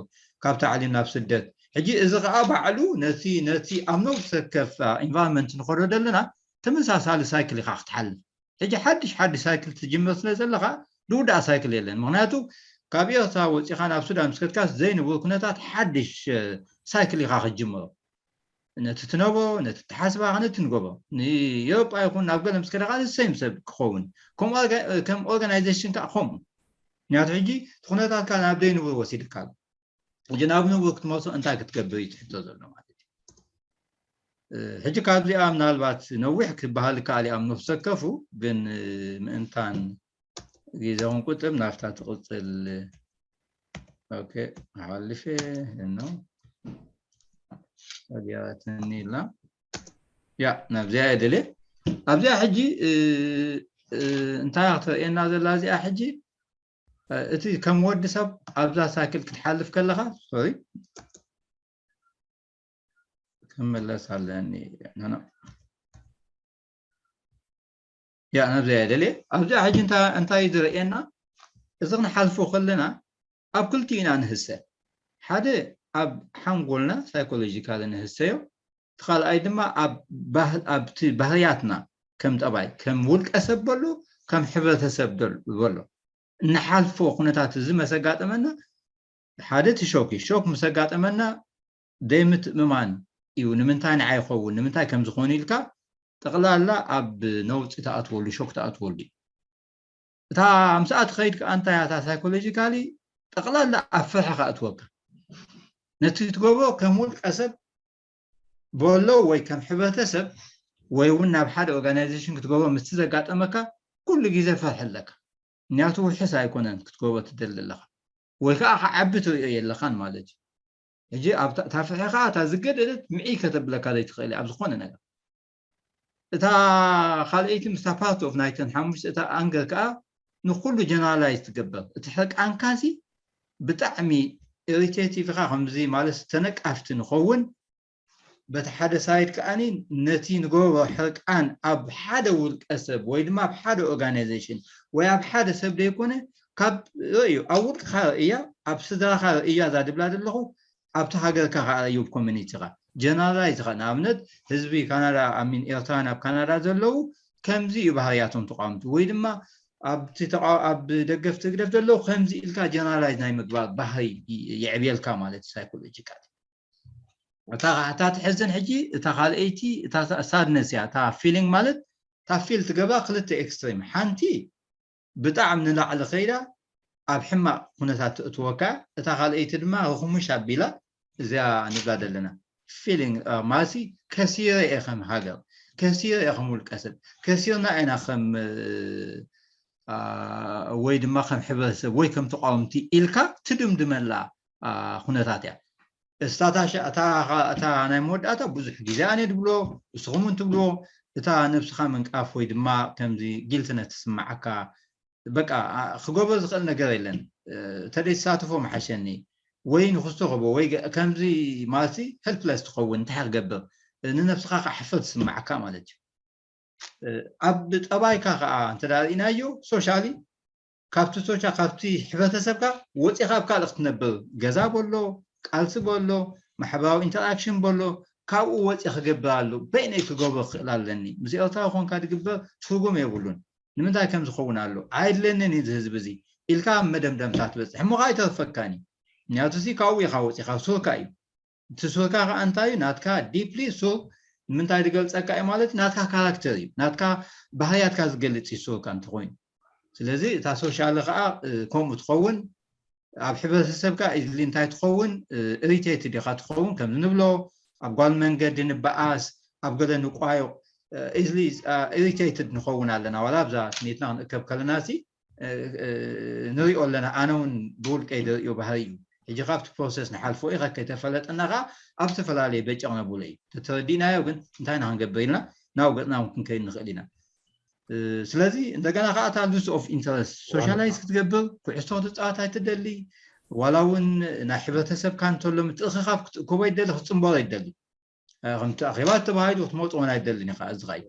ካብ ተዓሊም ናብ ስደት ሕጂ እዚ ከዓ ባዕሉ ነቲ ነቲ ኣብ ነብሲ ወከፍ environment ንኸዶ ዘለና ተመሳሳሊ cycle ኢኻ ክትሓልፍ ሕጂ ሓድሽ ሓድሽ cycle ትጅምር ስለ ዘለኻ ዝውዳእ cycle የለን ምክንያቱ ካብ ኤርትራ ወፂኻ ናብ ሱዳን ምስ ከድካስ ዘይንብሩ ኩነታት ሓድሽ cycle ኢኻ ክትጅምሮ ነቲ ትነብሮ ነቲ ትሓስባ ከነ ትንገቦ ንኤውሮጳ ይኹን ናብ ገለ ምስ ከደ ከዓ ሰም ሰብ ክኸውን ከም organization ከዓ ከምኡ ምክንያቱ ሕጂ እቲ ኩነታትካ ናብ ዘይንብሩ ወሲድካ ኣሎ ሕጂ ናብ ንብሩ ክትመልሶ እንታይ ክትገብር እዩ ትሕቶ ዘሎ ማለት እዩ ሕጂ ካብዚኣ ምናልባት ነዊሕ ክበሃል ይከኣል እዩ ኣብ ነፍሰ ከፉ ግን ምእንታን ግዜ ክንቁጥብ ናብታ ትቕፅል ኦኬ ሓልፌ ነው ዲያትኒ ኢላ ያ ናብዚኣ እየ ደልየ ኣብዚኣ ሕጂ እንታይ ክትርእየና ዘላ እዚኣ ሕጂ እቲ ከም ወዲ ሰብ ኣብዛ ሳይክል ክትሓልፍ ከለኻ ሶሪ ክመለስ ኣለኒ ያ ናብዚኣ እየ ደልየ ኣብዚኣ ሕጂ እንታይ ዝርእየና እዚ ክንሓልፎ ከለና ኣብ ክልቲኡ ኢና ንህሰ ሓደ ኣብ ሓንጎልና ሳይኮሎጂካሊ ንህሰዮ እቲ ካልኣይ ድማ ኣብቲ ባህርያትና ከም ጠባይ ከም ውልቀ ሰብ በሎ ከም ሕብረተሰብ በሎ እንሓልፎ ኩነታት እዚ መሰጋጠመና ሓደ እቲ ሾክ እዩ ሾክ ምስ ኣጋጠመና ዘይምትእምማን እዩ ንምንታይ ንዓይ ይኸውን ንምንታይ ከም ዝኾኑ ኢልካ ጠቕላላ ኣብ ነውፂ ተኣትወሉ ሾክ ተኣትወሉ እዩ እታ ምስኣ ትኸይድ ከዓ እንታይ እታ ሳይኮሎጂካሊ ጠቕላላ ኣብ ፍርሒ ከእትወካ ነቲ ትገብሮ ከም ውልቀ ሰብ በሎ ወይ ከም ሕብረተሰብ ወይ እውን ናብ ሓደ ኦርጋናይዜሽን ክትገብሮ ምስቲ ዘጋጠመካ ኩሉ ግዜ ፍርሒ ኣለካ ምክንያቱ ውሕስ ኣይኮነን ክትገብሮ ትደሊ ኣለካ ወይ ከዓ ክዓቢ ትሪኦ የለካን ማለት እዩ ሕጂ እታ ፍርሒ ከዓ እታ ዝገደደት ምዒ ከተብለካ ዘይትኽእል ኣብ ዝኾነ ነገር እታ ካልኣይቲ ምስታ ፓርት ኦፍ ናይተን ሓሙሽተ እታ ኣንገር ከዓ ንኩሉ ጀነራላይዝ ትገብር እቲ ሕርቃንካሲ ብጣዕሚ ኢሪቴቲቭ ኢኻ ከምዚ ማለት ተነቃፍቲ ንኸውን በቲ ሓደ ሳይድ ከዓኒ ነቲ ንገብሮ ሕርቃን ኣብ ሓደ ውልቀ ሰብ ወይ ድማ ኣብ ሓደ ኦርጋናይዜሽን ወይ ኣብ ሓደ ሰብ ዘይኮነ ካብ ርእዩ ኣብ ውልቅኻ ርእያ ኣብ ስድራኻ ርእያ እዛ ድብላ ዘለኹ ኣብቲ ሃገርካ ከዓ እዩ ኮሚኒቲኻ ጀነራላይዝ ኻ ንኣብነት ህዝቢ ካናዳ ኣሚን ኤርትራን ኣብ ካናዳ ዘለዉ ከምዚ እዩ ባህርያቶም ተቃወምቲ ወይ ድማ ኣብቲ ኣብ ደገፍቲ ህግደፍ ዘለዉ ከምዚ ኢልካ ጀነራላይዝ ናይ ምግባር ባህሪ የዕብየልካ ማለት ሳይኮሎጂካል እታ እታ ትሕዝን ሕጂ እታ ካልአይቲ እታ ሳድነስ እያ እታ ፊሊንግ ማለት እታ ፊል ትገብራ ክልተ ኤክስትሪም ሓንቲ ብጣዕሚ ንላዕሊ ከይዳ ኣብ ሕማቕ ኩነታት ትእትወካ እታ ካልአይቲ ድማ ርኹሙሽ ኣቢላ እዚኣ ንብላ ዘለና ፊሊንግ ማሲ ከሲረ እየ ከም ሃገር ከሲረ እየ ከም ውልቀ ሰብ ከሲርና ኢና ከም ወይ ድማ ከም ሕብረተሰብ ወይ ከም ተቃወምቲ ኢልካ ትድምድመላ ኩነታት እያ። እስታታ እታ ናይ መወዳእታ ብዙሕ ግዜ ኣነ ድብሎ፣ ንስኹም እውን ትብልዎ፣ እታ ነብስኻ ምንቃፍ ወይ ድማ ከምዚ ጊልትነት ትስምዓካ፣ በቃ ክገብሮ ዝኽእል ነገር የለን። ተደይ ተሳትፎ መሓሸኒ ወይ ንክስቶ ክቦ ወይ ከምዚ ማለት ሄልፕለስ ትኸውን፣ እንታይ ክገብር፣ ንነብስኻ ከዓ ሕፍር ትስምዓካ ማለት እዩ። ኣብ ጠባይካ ከዓ እንተ ርኢናዮ ሶሻሊ ካብቲ ሶሻ ካብቲ ሕብረተሰብካ ወፂኻ ኣብ ካልእ ክትነብር፣ ገዛ በሎ፣ ቃልሲ በሎ፣ ማሕበራዊ ኢንተራክሽን በሎ፣ ካብኡ ወፂ ክገብር ኣሎ። በይነይ ክገብሮ ክኽእል ኣለኒ። ምስ ኤርትራዊ ኮንካ ዝግበር ትርጉም የብሉን። ንምንታይ ከም ዝኸውን ኣሎ ኣይድለንን እዩ እዚ ህዝቢ እዚ ኢልካ ኣብ መደምደምታ ትበፅሕ እሞ ከዓ ኣይተርፈካን እዩ። ምክንያቱ ሲ ካብኡ ኢኻ ወፂኻ ሱርካ እዩ። እቲ ሱርካ ከዓ እንታይ እዩ? ናትካ ዲፕሊ ሱር ንምንታይ ዝገልፀካ እዩ ማለት ናትካ ካራክተር እዩ። ናትካ ባህርያትካ ዝገልፅ እዩ ሱርካ እንተኮይኑ። ስለዚ እታ ሶሻል ከዓ ከምኡ ትኸውን። ኣብ ሕብረተሰብካ ኢዝሊ እንታይ ትኸውን? ኢሪቴትድ ኢኻ ትኸውን። ከምዚ ንብሎ ኣብ ጓል መንገዲ ንበኣስ፣ ኣብ ገለ ንቋዮ ኢዝሊ ኢሪቴትድ ንኸውን ኣለና። ዋላ ኣብዛ ስሜትና ክንእከብ ከለና ሲ ንሪኦ ኣለና። ኣነ እውን ብውልቀይ ዝርእዮ ባህሪ እዩ። ሕጂ ካብቲ ፕሮሰስ ንሓልፎ እዩ ከከይተፈለጠና ከዓ ኣብ ዝተፈላለየ በጨቕ ነብሎ እዩ። ተተረዲእናዮ ግን እንታይ ኢና ክንገብር ኢልና ናብ ገፅና እውን ክንከይድ ንኽእል ኢና። ስለዚ እንደገና ከዓ እታ ሉስ ኦፍ ኢንተረስት ሶሻላይዝ ክትገብር ኩዕሶ ክትፃወት ኣይትደሊ። ዋላ እውን ናይ ሕብረተሰብካ እንተሎ ምትእኽኻብ ክትእከቦ ይደሊ፣ ክትፅንበሮ ይደሊ። ከምቲ ኣኼባ ተባሂሉ ክትመፅኦ ናይ ደልን ኢኻ እዚ ኸይ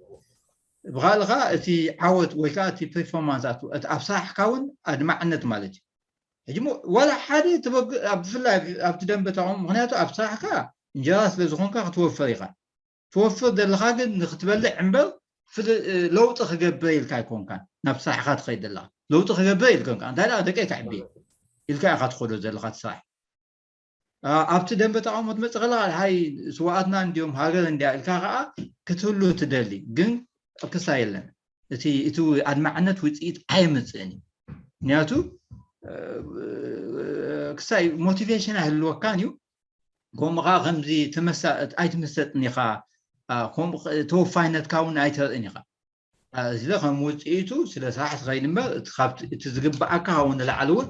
ብኻልእ ከዓ እቲ ዓወት ወይ ከዓ እቲ ፐርፎርማንስ እቲ ኣብ ስራሕካ እውን ኣድማዕነት ማለት እዩ። ሕጂ ዋላ ሓደ ተበግ ኣብ ብፍላይ ኣብቲ ደንበ ተቃውሞ ምክንያቱ ኣብ ስራሕካ እንጀራ ስለ ዝኾንካ ክትወፍር ኢኻ። ትወፍር ዘለኻ ግን ንክትበልዕ እምበር ለውጢ ክገብር ኢልካ ኣይኮንካን ናብ ስራሕካ ትኸይድ ዘለኻ። ለውጢ ክገብር ኢልኮንካ እንታይ ደቀይ ከዕቢ ኢልካ ኢኻ ትኸዶ ዘለኻ ትስራሕ። ኣብቲ ደንበ ተቃውሞ ትመፅእ ከለካ ሃይ ስዋኣትና እንዲዮም ሃገር እንዲያ ኢልካ ከዓ ክትህሉ ትደሊ ግን ክሳ የለን። እቲ እቲ ኣድማዕነት ውፅኢት ኣየምፅእን እዩ። ምክንያቱ ክሳይ ሞቲቬሽን ኣይህልወካን እዩ። ከምኡ ከዓ ከምዚ ኣይትምሰጥን ኢኻ። ተወፋይነትካ እውን ኣይተርእን ኢኻ። እዚ ከም ውፅኢቱ ስለ ስራሕ ትኸይድ እምበር እቲ ዝግበኣካ ካብኡ ንላዕሊ እውን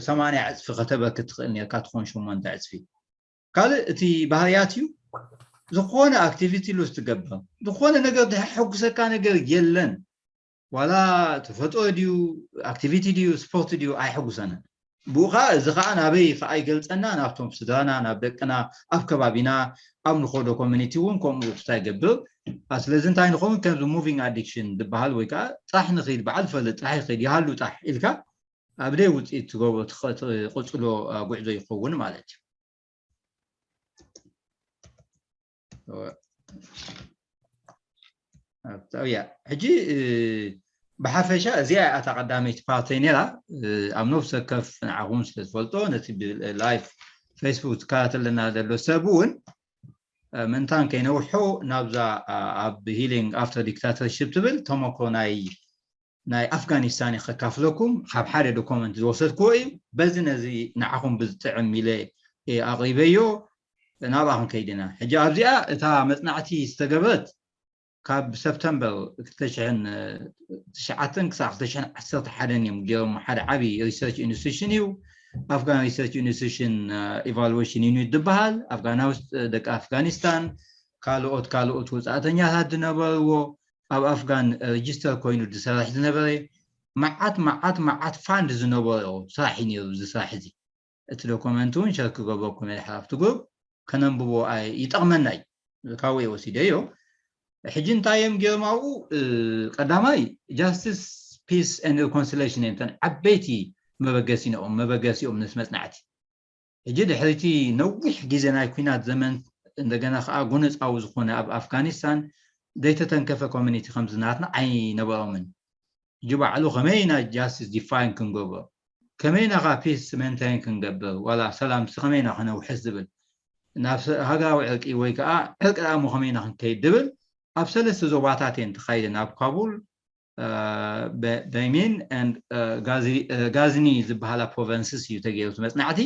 ሰማንያ ዕፅፊ ከተበርክት ትኽእል ነርካ ትኾን ሸሞንተ ዕፅፊ። ካልእ እቲ ባህርያት እዩ። ዝኾነ ኣክቲቪቲ ሉዝ ትገብር ዝኾነ ነገር ዘሐጉሰካ ነገር የለን። ዋላ ተፈጥሮ ድዩ ኣክቲቪቲ ድዩ ስፖርት ድዩ ኣይሐጉሰንን። ብኡ ከዓ እዚ ከዓ ናበይ ከዓ ይገልፀና ናብቶም ስድራና ናብ ደቅና ኣብ ከባቢና ኣብ ንኸዶ ኮሚኒቲ እውን ከምኡ ርክታ ይገብር። ስለዚ እንታይ ንኸውን ከምዚ ሙቪንግ ኣዲክሽን ዝበሃል ወይ ከዓ ጥራሕ ንኽድ በዓል ፈልጥ ጥራሕ ይኽድ ይሃሉ ጥራሕ ኢልካ ኣብ ደይ ውፅኢት ትገብሮ ትቐፅሎ ጉዕዞ ይኸውን ማለት እዩ። ሕጂ ብሓፈሻ እዚኣ እታ ቀዳመይቲ ፓርተይ ነራ ኣብ ነብሰ ከፍ ንዓኹም ስለ ዝፈልጦ ነቲ ብላይፍ ፌስቡክ ትከታተለና ዘሎ ሰብ እውን ምእንታን ከይነውሖ ናብዛ ኣብ ሂሊንግ ኣፍተር ዲክታተርሽፕ ትብል ተመክሮ ናይ ናይ ኣፍጋኒስታን ከካፍለኩም ካብ ሓደ ዶኮመንት ዝወሰድክዎ እዩ። በዚ ነዚ ንዓኹም ብዝጥዕም ኢለ ኣቕሪበዮ ናብኣ ክንከይድ ኢና። ሕጂ ኣብዚኣ እታ መፅናዕቲ ዝተገበረት ካብ ሰፕተምበር ክልተ ሽሕን ትሽዓተን ክሳብ ክልተ ሽሕን ዓሰርተ ሓደን እዮም ገይሮም። ሓደ ዓብዪ ሪሰርች ኢንስቲቱሽን እዩ። ኣፍጋን ሪሰርች ኢንስቲቱሽን ኢቫሉዌሽን ዩኒት ዝበሃል ኣፍጋና ውስጥ ደቂ ኣፍጋኒስታን ካልኦት ካልኦት ወፃእተኛታት ዝነበርዎ ኣብ ኣፍጋን ሬጅስተር ኮይኑ ዝሰርሕ ዝነበረ መዓት መዓት መዓት ፋንድ ዝነበሮ ስራሕ እዩ ነይሩ። እዚ ስራሕ እዚ እቲ ዶኮመንት እውን ሸር ክገብረኩም እየ ድሓር ኣብቲ ግሩፕ ከነንብቦ ኣይ- ይጠቕመና እዩ። ካብኡ እየ ወሲደዮ። ሕጂ እንታይ እዮም ገይሮም ኣብኡ? ቀዳማይ ጃስቲስ ፒስ ኤንድ ሪኮንሲሌሽን እዮም እተን ዓበይቲ መበገሲኦም መበገሲኦም ነቲ መፅናዕቲ። ሕጂ ድሕሪቲ ነዊሕ ግዜ ናይ ኩናት ዘመን እንደገና ከዓ ጎነፃዊ ዝኾነ ኣብ ኣፍጋኒስታን ዘይተተንከፈ ኮሚኒቲ ከምዚ ናትና ኣይነበሮምን። ሕጂ ባዕሉ ከመይ ኢና ጃስቲስ ዲፋይን ክንገብሮ ከመይ ኢና ከዓ ፒስ ሜንቴን ክንገብር ዋላ ሰላምሲ ከመይ ኢና ክነውሕስ ዝብል ናብ ሃገራዊ ዕርቂ ወይ ከዓ ዕርቂ ደኣ እሞ ከመይ ኢና ክንከይድ ዝብል ኣብ ሰለስተ ዞባታት እየን ተኻይደን ኣብ ካቡል በይሚን ጋዝኒ ዝበሃላ ፕሮቨንስስ እዩ ተገይሩ መፅናዕቲ።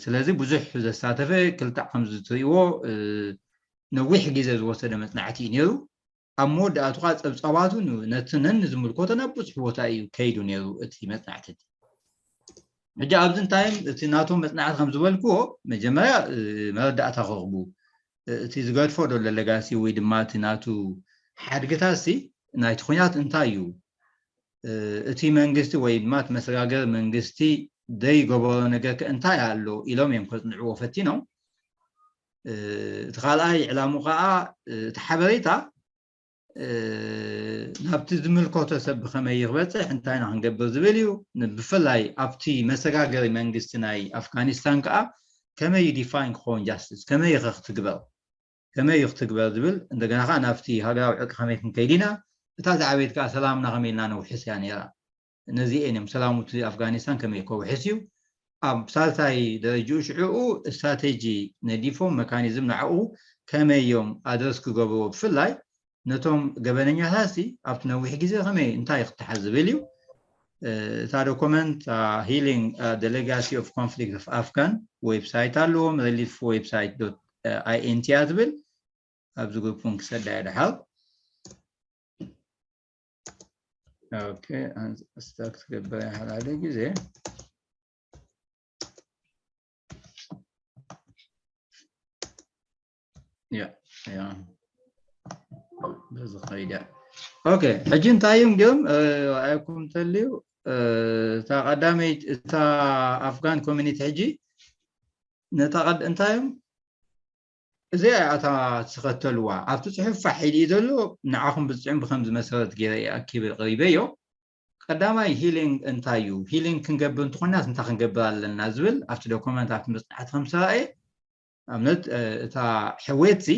ስለዚ ብዙሕ ዘሳተፈ ክልተ ከም ዝትሪእዎ ነዊሕ ግዜ ዝወሰደ መፅናዕቲ እዩ ነይሩ። ኣብ መወዳእቱ ከዓ ጸብጻባቱ ን- ነቲ ነን ዝምልከቶ ናብ ብዙሕ ቦታ እዩ ከይዱ ነይሩ እቲ መጽናዕቲ እቲ። ሕጂ ኣብዚ እንታይ እቲ ናቶም መጽናዕቲ ከም ዝበልክዎ መጀመርያ እ፣ መረዳእታ ክረኽቡ እ፣ እቲ ዝገድፎ ዶ ለጋሲ ወይ ድማ እቲ ናቱ ሓድግታት ሲ ናይቲ ኩናት እንታይ እዩ እ፣ እቲ መንግስቲ ወይ ድማ እቲ መሰጋገሪ መንግስቲ ዘይገበሮ ነገር ከ እንታይ ኣሎ ኢሎም እዮም ከጽንዕዎ ፈቲኖም። እ፣ እቲ ካልኣይ ዕላሙ ከዓ እ፣ እቲ ሓበሬታ እ፣ ናብቲ ዝምልከቶ ሰብ ብኸመይ ክበፅሕ እንታይ ኢና ክንገብር ዝብል እዩ። ን- ብፍላይ ኣብቲ መሰጋገሪ መንግስቲ ናይ ኣፍጋኒስታን ከዓ ከመይ እዩ ዲፋይን ክኸውን ጃስቲስ ከመይ እዩ ክትግበር ከመይ እዩ ክትግበር ዝብል እንደገና ከዓ ናብቲ ሃገራዊ ዕርቂ ከመይ ክንከይድ ኢና እታ ዝዓበየት ከዓ ሰላምና ከመይ ኢልና ነውሕስ እያ ነይራ። ነዚኤን እዮም ሰላም እቲ ኣፍጋኒስታን ከመይ ከውሕስ እዩ ኣብ ሳልሳይ ደረጅኡ ሽዕኡ ስትራቴጂ ነዲፎም መካኒዝም ንዕኡ ከመይ እዮም ኣድረስ ክገብርዎ ብፍላይ ነቶም ገበነኛታት ሲ ኣብቲ ነዊሕ ግዜ ከመይ እንታይ ክትሓዝ ዝብል እዩ እታ ዶኮመንት healing the legacy of conflict of Afghan website ኣለዎም relief website int እያ ትብል ኣብዚ ግሩፕ እውን ክሰዳ እየ ደሓር ኦኬ ስታክ ትገብር ሓደ ግዜ ያ ያ በዚ ኸይድ እያ ኦኬ ሕጂ እንታይ እዮም ግን ኣይኩም ተልዩ እታ ቀዳመይ እታ ኣፍጋን ኮሚኒቲ ሕጂ ነታ ቀድ እንታይ እዮም እዚኣ እያ እታ ትኸተልዋ ኣብቲ ፅሑፍ ፋሕ ኢሉ እዩ ዘሎ ንዓኹም ብፅዑም ብከምዚ መሰረት ገይረ እየ ኣኪበ ቀሪበዮ ቀዳማይ ሂሊንግ እንታይ እዩ ሂሊንግ ክንገብር እንተኾናስ እንታይ ክንገብር ኣለና ዝብል ኣብቲ ዶኩመንት ኣብቲ መፅናዕቲ ከም ዝተረኣየ ኣብነት እታ ሕዌትሲ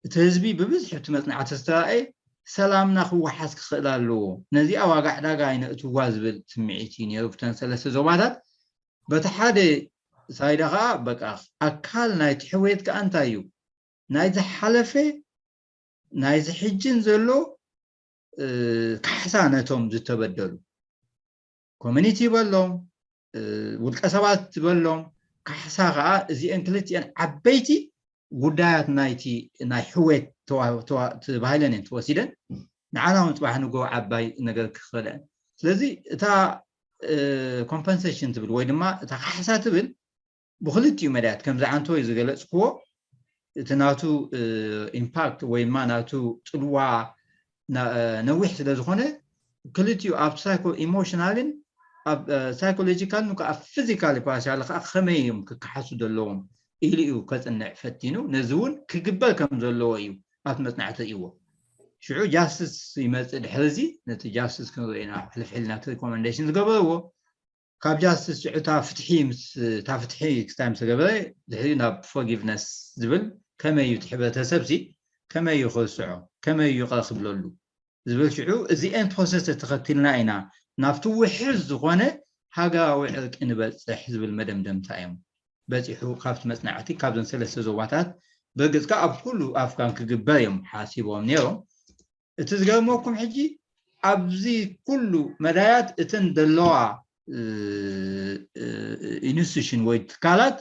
እቲ ህዝቢ ብብዝሒ እቲ መፅናዕቲ ዝተረኣየ ሰላምና ክወሓስ ክኽእል ኣለዎ ነዚኣ ዋጋ ዕዳጋ ኣይነእትዋ ዝብል ስምዒት እዩ ነይሩ ብተን ሰለስተ ዞባታት በቲ ሓደ ሳይዳ ከዓ በቃ ኣካል ናይቲ ሕውየት ከዓ እንታይ እዩ ናይ ዝሓለፈ ናይ ዝሕጅን ዘሎ ካሕሳ ነቶም ዝተበደሉ ኮሚኒቲ ይበሎም ውልቀ ሰባት ዝበሎም ካሕሳ ከዓ እዚአን ክልቲአን ዓበይቲ ጉዳያት ናይቲ ናይ ሕውየት ተባሂለን እየን ተወሲደን ንዓና እውን ፅባሕ ንጎ ዓባይ ነገር ክኽእለን ስለዚ እታ ኮምፐንሴሽን ትብል ወይ ድማ እታ ካሕሳ ትብል ብክልቲኡ መዳያት ከምዚ ዓንቶ እዩ ዝገለፅክዎ እቲ ናቱ ኢምፓክት ወይ ድማ ናቱ ፅልዋ ነዊሕ ስለ ዝኾነ ክልቲኡ ኣብ ሳይኮ ኢሞሽናልን ኣብ ሳይኮሎጂካልን ከዓ ፊዚካል ፓርሻል ከዓ ከመይ እዮም ክከሓሱ ዘለዎም ኢሉ እዩ ከፅንዕ ፈቲኑ ነዚ እውን ክግበር ከም ዘለዎ እዩ ኣብቲ መፅናዕቲ እዎ ሽዑ ጃስትስ ይመፅእ ድሕሪ እዚ ነቲ ጃስትስ ክንርኢ ኢና ሕልፍሕል ናቲ ሪኮመንዴሽን ዝገበርዎ ካብ ጃስትስ ሽዑ እታ ፍትሒ ምስ እታ ፍትሒ ክስታይ ምስ ተገበረ ድሕሪኡ ናብ ፎርጊቭነስ ዝብል ከመይ እዩ እቲ ሕብረተሰብ ሲ ከመይ እዩ ክርስዖ ከመይ እዩ ይቕረ ክብለሉ ዝብል ሽዑ እዚኤን ፕሮሰስ ተተኸቲልና ኢና ናብቲ ውሕስ ዝኾነ ሃገራዊ ዕርቂ ንበፅሕ ዝብል መደምደምታ እዮም በፂሑ ካብቲ መፅናዕቲ ካብዘን ሰለስተ ዞባታት ብርግፅካ ኣብ ኩሉ ኣፍጋን ክግበር እዮም ሓሲቦም ነይሮም እቲ ዝገርመኩም ሕጂ ኣብዚ ኩሉ መዳያት እተን ዘለዋ ኢንስቲቱሽን ወይ ትካላት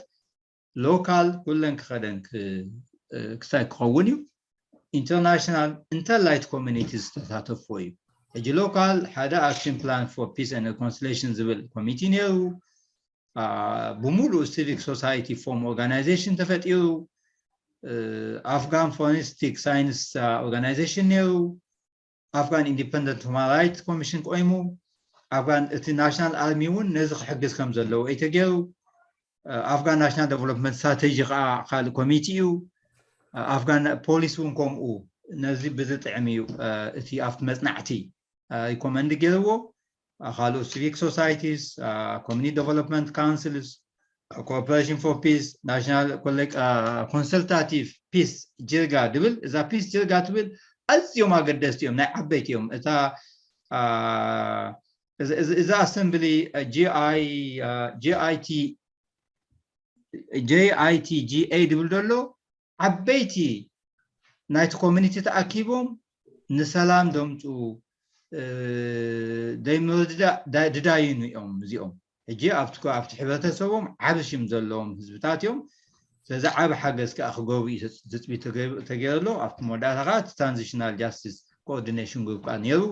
ሎካል ኩለን ክኸደን ክሳይ ክኸውን እዩ ኢንተርናሽናል እንተላይ ኮሚኒቲ ዝተሳተፍዎ እዩ ሕጂ ሎካል ሓደ action plan for peace and reconciliation ዝብል ኮሚቲ ነይሩ ብምሉእ ሲቪክ ሶሳይቲ ፎርም ኦርጋናይዜሽን ተፈጢሩ ኣፍጋን ፎረንስቲክ ሳይንስ ኦርጋናይዜሽን ነይሩ ኣፍጋን ኢንዲፐንደንት ሁማን ራይትስ ኮሚሽን ቆይሙ ኣፍጋን እቲ ናሽናል ኣርሚ እውን ነዚ ክሕግዝ ከም ዘለዎ እዩ ተገይሩ ኣፍጋን ናሽናል ዴቨሎፕመንት ስትራቴጂ ከዓ ካልእ ኮሚቲ እዩ ኣፍጋን ፖሊስ እውን ከምኡ ነዚ ብዝጥዕም እዩ እቲ ኣብቲ መፅናዕቲ ሪኮመንድ ገይርዎ ካልኦት ሲቪክ ሶሳይቲስ ኮሚኒቲ ዴቨሎፕመንት ካውንስልስ ኮኦፐሬሽን ፎር ፒስ ናሽናል ኮንሰልታቲቭ ፒስ ጅርጋ ድብል እዛ ፒስ ጅርጋ ትብል ኣዝዮም ኣገደስቲ እዮም ናይ ዓበይቲ እዮም እታ እዚ ኣሰምብሊ ጂኣይቲ ጂኣይቲ ጂኤ ድብል ዘሎ ዓበይቲ ናይቲ ኮሚኒቲ ተኣኪቦም ንሰላም ደምፁ ዘይምርድዳእ ድዳይኑ እዮም እዚኦም ሕጂ ኣብቲ ኣብቲ ሕብረተሰቦም ዓቢ ሽም ዘለዎም ህዝብታት እዮም ስለዚ ዓብ ሓገዝ ከዓ ክገብሩ እዩ ትፅቢት ተገይሩ ኣሎ። ኣብቲ መወዳእታ ከዓ ትራንዚሽናል ጃስቲስ ኮኦርዲኔሽን ግሩፕ ከዓ ነይሩ።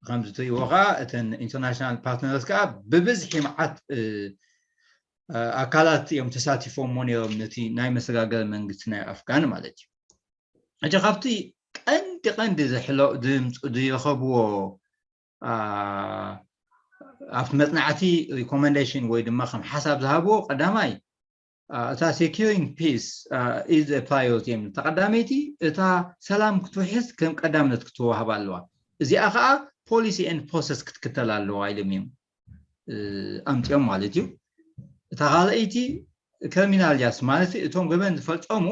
ከምዚ ትሪእዎ ከዓ እተን ኢንተርናሽናል ፓርትነርስ ከዓ ብብዝሒ መዓት ኣካላት እዮም ተሳቲፎሞ ነይሮም ነቲ ናይ መሰጋገሪ መንግስቲ ናይ ኣፍጋን ማለት እዩ። ሕጂ ካብቲ ቀንዲ ቀንዲ ዝሕሎ ዝረኸብዎ ኣብቲ መፅናዕቲ ሪኮመንዴሽን ወይ ድማ ከም ሓሳብ ዝሃብዎ ቀዳማይ እታ securing peace is priority እዮም። ተቀዳመይቲ እታ ሰላም ክትውሕስ ከም ቀዳምነት ክትወሃብ ኣለዋ። እዚኣ ከዓ policy and process ክትክተል ኣለዋ ኢሎም እዮም ኣምፅኦም ማለት እዩ። እታ ካልኣይቲ ክሪሚናል ጃስቲስ ማለት እቶም ገበን ዝፈፀሙ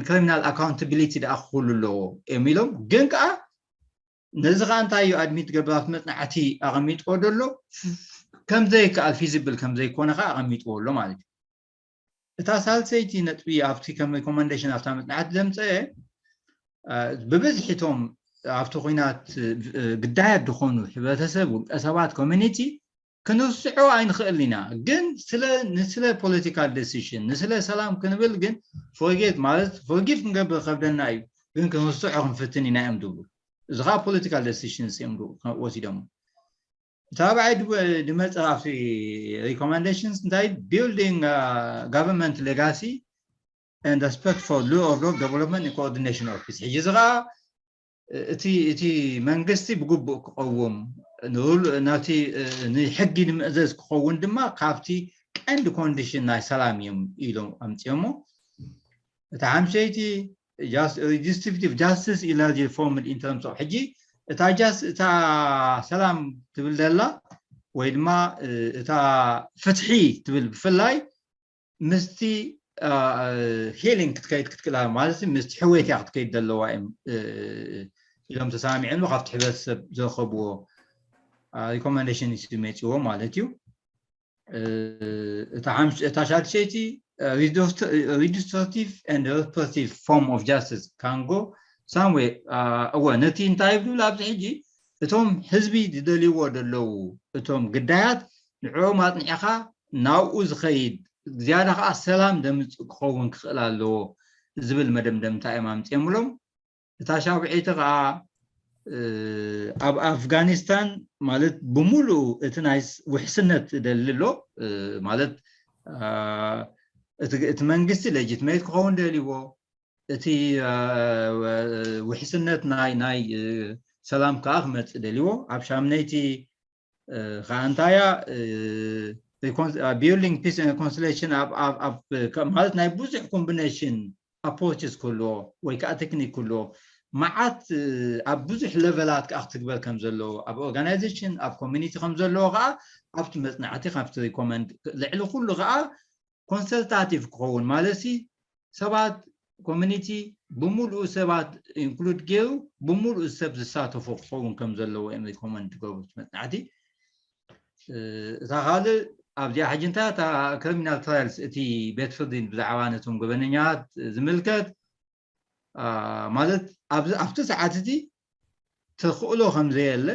ክሪሚናል ኣካውንታቢሊቲ ደኣ ክህሉ ኣለዎ እዮም ኢሎም። ግን ከዓ ነዚ ከዓ እንታይ እዩ ኣድሚት ገብራት መፅናዕቲ ኣቐሚጥዎ ዘሎ ከምዘይከኣል ፊዚብል ከምዘይኮነ ከዓ ኣቐሚጥዎ ኣሎ ማለት እዩ። እታ ሳልሰይቲ ነጥቢ ኣብቲ ከም ሪኮመንዴሽን ኣብታ መፅናዕቲ ዘምፀአ ብብዝሒ እቶም ኣብቲ ኩናት ግዳያት ዝኾኑ ሕብረተሰብ ውልቀ ሰባት ኮሚኒቲ ክንርስዖ ኣይንኽእል ኢና ግን ስለ ንስለ ፖለቲካል ዴሲሽን ንስለ ሰላም ክንብል ግን ፎርጌት ማለት ፎርጊቭ ክንገብር ከብደና እዩ ግን ክንርስዖ ክንፍትን ኢና እዮም ዝብሉ እዚ ከዓ ፖለቲካል ዴሲሽንስ እዮም ወሲዶም እቲ ራብዓይ ድመፅእ ኣብቲ ሪኮመንዴሽንስ እንታይ building government legacy and respect for rule of law development in coordination of peace ሕጂ እዚ ከዓ እቲ እቲ መንግስቲ ብግቡእ ክቐውም ናቲ ንሕጊ ንምእዘዝ ክኸውን ድማ ካብቲ ቀንዲ ኮንዲሽን ናይ ሰላም እዮም ኢሎም ኣምፅኦሞ እቲ ሓምሸይቲ redistributive justice is largely formed in terms of ሕጂ እታ ጃስ እታ ሰላም ትብል ዘላ ወይ ድማ እታ ፍትሒ ትብል ብፍላይ ምስቲ ሂሊንግ ክትከይድ ክትክእላ ማለት ምስቲ ሕወይት እያ ክትከይድ ዘለዋ እዮም ኢሎም ተሰማሚዖም ካብቲ ሕብረተሰብ ዝረከብዎ ሪኮመንዴሽን እዩ መፅዎ ማለት እዩ እታ ሻድሸይቲ redistributive and restorative form of justice can go some way እወ ነቲ እንታይ ይብሉ ኣብዚ ሕጂ እቶም ህዝቢ ዝደልይዎ ዘለዉ እቶም ግዳያት ንዕኦም ኣፅኒዕኻ ናብኡ ዝኸይድ ዝያዳ ከዓ ሰላም ዘምፅእ ክኸውን ክኽእል ኣለዎ ዝብል መደምደምታ እዮም ኣምፅኦምሎም እታ ሻውዐይቲ ከዓ ኣብ ኣፍጋኒስታን ማለት ብምሉእ እቲ ናይ ውሕስነት ደሊ ኣሎ ማለት እቲ መንግስቲ ሌጂትሜት ክኸውን ደልዎ እቲ ውሕስነት ናይ ናይ ሰላም ከዓ ክመፅእ ደልዎ ኣብ ሻምነይቲ ከዓ እንታያ building peace and reconciliation ማለት ናይ ብዙሕ ኮምቢኔሽን ኣፕሮችስ ክህልዎ ወይ ከዓ ቴክኒክ ክህልዎ መዓት ኣብ ብዙሕ ለቨላት ከዓ ክትግበር ከም ዘለዎ ኣብ ኦርጋናይዜሽን ኣብ ኮሚኒቲ ከም ዘለዎ ከዓ ኣብቲ መፅናዕቲ ካብቲ ሪኮመንድ ልዕሊ ኩሉ ከዓ ኮንሰልታቲቭ ክኸውን ማለት ሰባት ኮሚኒቲ ብምሉኡ ሰባት ኢንክሉድ ገይሩ ብምሉኡ ሰብ ዝሳተፎ ክኸውን ከም ዘለዎ እዮም ሪኮመንድ ዝገብሩ መፅናዕቲ እታ ካልእ ኣብዚኣ ሕጂ እንታይ እታ ክሪሚናል ትራያልስ እቲ ቤት ፍርዲ ብዛዕባ ነቶም ገበነኛታት ዝምልከት ማለት ኣብቲ ሰዓት እቲ ተኽእሎ ከም ዘየለ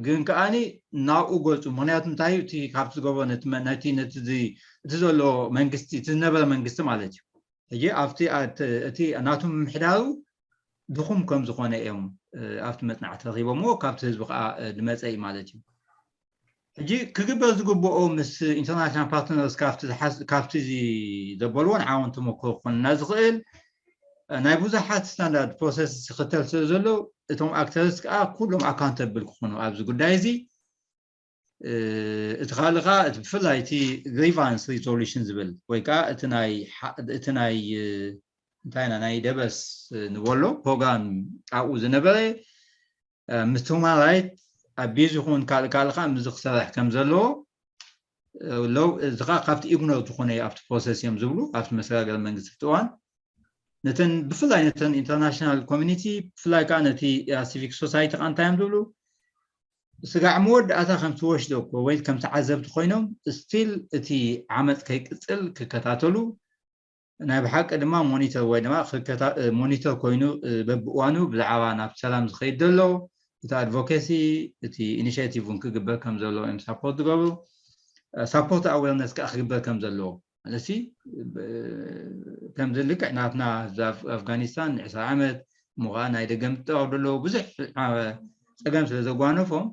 ግን ከዓኒ ናብኡ ገፁ ምክንያቱ እንታይ እቲ ካብቲ ዝገበሮ ነቲ ነቲ ነቲ እቲ ዘሎ መንግስቲ እቲ ዝነበረ መንግስቲ ማለት እዩ ሕጂ ኣብቲ እቲ ናቱ ምምሕዳሩ ድኹም ከም ዝኾነ እዮም ኣብቲ መፅናዕቲ ረኪቦምዎ ካብቲ ህዝቢ ከዓ ዝመፀ እዩ ማለት እዩ ሕጂ ክግበር ዝግብኦ ምስ ኢንተርናሽናል ፓርትነርስ ካብቲ ዘበልዎ ንዓውን ተመክሮ ክኾንና ዝኽእል ናይ ብዙሓት ስታንዳርድ ፕሮሰስ ዝኽተል ስለ ዘሎ እቶም ኣክተርስ ከዓ ኩሎም ኣካውንተብል ክኾኑ ኣብዚ ጉዳይ እዚ እቲ ካልእ ከዓ እቲ ብፍላይ እቲ ግሪቫንስ ሪዞሉሽን ዝብል ወይ ከዓ እቲ ናይ እንታይ ኢና ናይ ደበስ ንበሎ ፕሮግራም ኣብኡ ዝነበረ ምስ ሁማን ራይት ኣቢዝ ይኹን ካልእ ካልእ ከዓ ምዚ ክሰርሕ ከም ዘለዎ ለው እዚ ከዓ ካብቲ ኢግኖር ዝኾነ ኣብቲ ፕሮሰስ እዮም ዝብሉ ኣብቲ መሰጋገሪ መንግስቲ ፍትዋን ነተን ብፍላይ ነተን ኢንተርናሽናል ኮሚኒቲ ብፍላይ ከዓ ነቲ ሲቪክ ሶሳይቲ ከዓ እንታይ እዮም ዝብሉ ስጋዕ መወዳእታ ከም ትወሽዶ እኮ ወይ ከም ተዓዘብቲ ኮይኖም ስቲል እቲ ዓመፅ ከይቅፅል ክከታተሉ ናይ ብሓቂ ድማ ሞኒተር ወይ ድማ ሞኒተር ኮይኑ በብእዋኑ ብዛዕባ ናብ ሰላም ዝኸይድ ዘሎ እቲ ኣድቮኬሲ እቲ ኢኒሽቲቭ እውን ክግበር ከም ዘለዎ እዮም ሳፖርት ዝገብሩ ሳፖርት ኣዌርነስ ከዓ ክግበር ከም ዘለዎ ስለዚ ከምዚ ልክዕ ናትና ኣፍጋኒስታን ዕስራ ዓመት ምዃን ናይ ደገ ምጥቃው ደለዉ ብዙሕ ጸገም ስለ ዘጓነፎም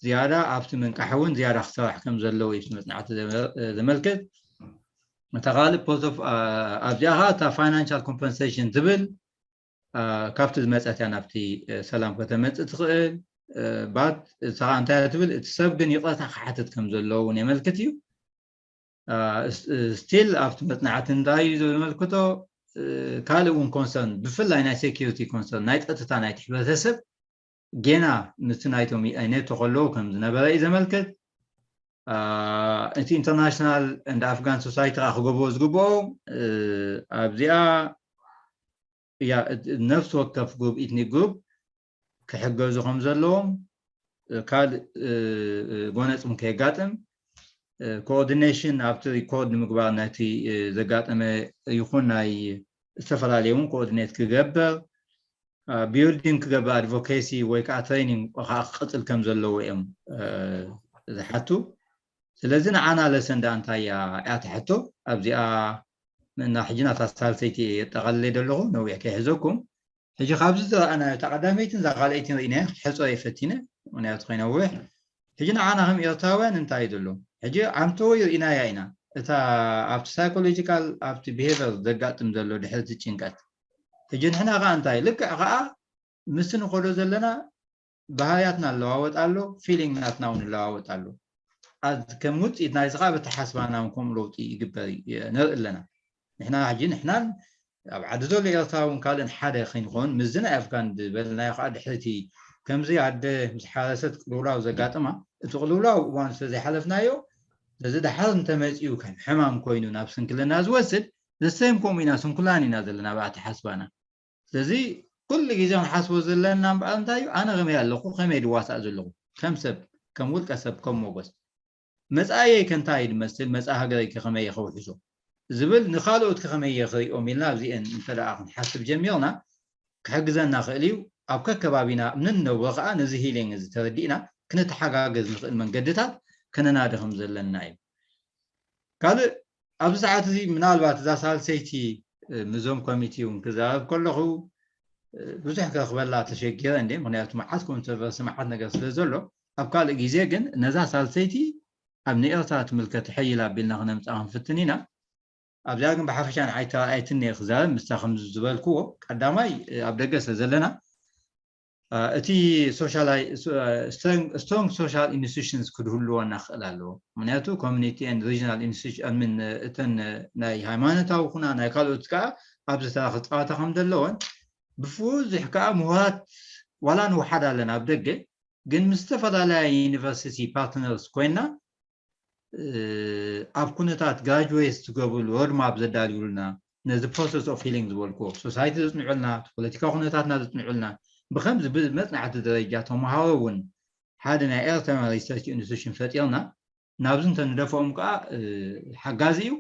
ዝያዳ ኣብቲ ምንቃሕ እውን ዝያዳ ክሰራሕ ከም ዘለዎ እዩ መፅናዕቲ ዘመልክት። እታ ካልእ ፖስት ኣብዚኣ ከዓ እታ ፋይናንሻል ኮምፐንሴሽን ትብል ካብቲ ዝመፀት እያ ናብቲ ሰላም ከተመፅእ ትኽእል ባት እታ እንታይ ትብል እቲ ሰብ ግን ይቕረታ ክሓትት ከም ዘለዎ እውን የመልክት እዩ። ስቲል ኣብቲ መፅናዕቲ እንታይ እዩ ዘመልክቶ ካልእ እውን ኮንሰርን ብፍላይ ናይ ሴኪሪቲ ኮንሰርን ናይ ፀጥታ ናይቲ ሕብረተሰብ ጌና ምስቲ ናይቶም ኔቶ ከለዉ ከም ዝነበረ እዩ ዘመልክት። እቲ ኢንተርናሽናል እንደ ኣፍጋን ሶሳይቲ ከዓ ክገብሮ ዝግብኦ ኣብዚኣ ነፍሲ ወከፍ ግሩፕ ኢትኒክ ግሩፕ ክሕገዙ ከም ዘለዎም ካልእ ጎነፅም ከየጋጥም ኮኦርዲኔሽን ኣብቲ ሪኮርድ ንምግባር ናይቲ ዘጋጠመ ይኹን ናይ ዝተፈላለዩ እውን ኮኦርዲኔት ክገብር ቢልዲንግ ክገብር ኣድቮኬሲ ወይ ከዓ ትሬኒንግ ከዓ ክቅፅል ከም ዘለዎ እዮም ዝሓቱ። ስለዚ ንዓና ለሰን ዳ እንታይ እያ እያ ትሕቶ ኣብዚኣ እና ሕጂ ናታ ሳልሰይቲ የጠቃልለይ ዘለኹ ነዊሕ ከይሕዘኩም። ሕጂ ካብዚ ዝረኣናዮ እታ ቀዳመይትን እዛ ካልኣይትን ርኢናዮ ክትሕፅሮ እየ ፈቲነ ምክንያቱ ከይነውሕ። ሕጂ ንዓና ከም ኤርትራውያን እንታይ እዩ ዘሎ ሕጂ ዓምተወ ርኢናያ ኢና እታ ኣብቲ ሳይኮሎጂካል ኣብቲ ብሄቨር ዘጋጥም ዘሎ ድሕርቲ ጭንቀት። ሕጂ ንሕና ከዓ እንታይ ልክዕ ከዓ ምስ ንኸዶ ዘለና ባህርያትና ኣለዋወጥ ኣሎ፣ ፊሊንግ ናትና እውን ኣለዋወጥ ኣሎ። ከም ውፅኢት ናይዚ ከዓ በተሓስባና እውን ከምኡ ለውጢ ይግበር ነርኢ ኣለና። ንሕና ሕጂ ንሕናን ኣብ ዓዲ ዘሎ ኤርትራ እውን ካልእን ሓደ ከይንኾን ምስዚ ናይ ኣፍጋን ዝበልናዮ ከዓ ድሕርቲ ከምዚ ኣደ ምስ ሓረሰት ቅልውላው ዘጋጥማ እቲ ቅልውላው እዋን ስለ ዘይሓለፍናዮ እዚ ድሓር እንተመፂኡ ከም ሕማም ኮይኑ ናብ ስንክልና ዝወስድ ዘሰም ከምኡ ኢና ስንኩላን ኢና ዘለና ብኣተሓስባና። ስለዚ ኩሉ ግዜ ክንሓስቦ ዘለና እምበኣር እንታይ እዩ ኣነ ከመይ ኣለኹ ከመይ ድዋሳእ ዘለኹ ከም ሰብ ከም ውልቀ ሰብ ከም ሞጎስ መፃእየይ ከንታይ ድመስል መፃእ ሃገረይ ከመይ ከውሕሶ ዝብል ንካልኦት ከመይ ክሪኦም ኢልና ኣብዚአን እንተ ደኣ ክንሓስብ ጀሚርና ክሕግዘና ክእል እዩ ኣብ ከከባቢና ንነብሮ ከዓ ነዚ ሂሊንግ እዚ ተረዲእና ክንተሓጋገዝ ንክእል መንገድታት ከነናዲ ከም ዘለና እዩ ካልእ ኣብዚ ሰዓት እዚ ምናልባት እዛ ሳልሰይቲ ምዞም ኮሚቴ እውን ክዛረብ ከለኹ ብዙሕ ከኽበላ ተሸጊረ እንደ ምክንያቱ መዓት ኮንትሮቨርሲ መዓት ነገር ስለ ዘሎ ኣብ ካልእ ግዜ ግን ነዛ ሳልሰይቲ ኣብ ንኤርትራ ትምልከት ሕይል ኣቢልና ክነምፃ ክንፍትን ኢና ኣብዚኣ ግን ብሓፈሻ ንዓይ ተራኣይትን እየ ክዛረብ ምስታ ከም ዝበልክዎ ቀዳማይ ኣብ ደገ ስለ ዘለና እቲ ስትሮንግ ሶሻል ኢንስቲቱሽንስ ክድህልወና ክእል ኣለዎ ምክንያቱ ኮሚኒቲ ን ሪጂናል ኢንስቲቱሽን እተን ናይ ሃይማኖታዊ ኩና ናይ ካልኦት ከዓ ኣብዚ ተራ ክፃወታ ከም ዘለወን ብብዙሕ ከዓ ምሁራት ዋላ ንውሓድ ኣለና ኣብ ደገ ግን ምስ ዝተፈላለያ ዩኒቨርሲቲ ፓርትነርስ ኮይና ኣብ ኩነታት ግራጅዌት ዝገብርሉ ሮድማፕ ዘዳልዩልና ነዚ ፕሮሰስ ኦፍ ሂሊንግ ዝበልክዎ ሶሳይቲ ዘፅንዑልና ፖለቲካዊ ኩነታትና ዘፅንዑልና ብከምዚ ብመፅናዕቲ ደረጃ ተምሃሮ እውን ሓደ ናይ ኤርትራውያን ሪሰርች ኢንስቲቱሽን ፈጢርና ናብዚ እንተንደፍኦም ከዓ ሓጋዚ እዩ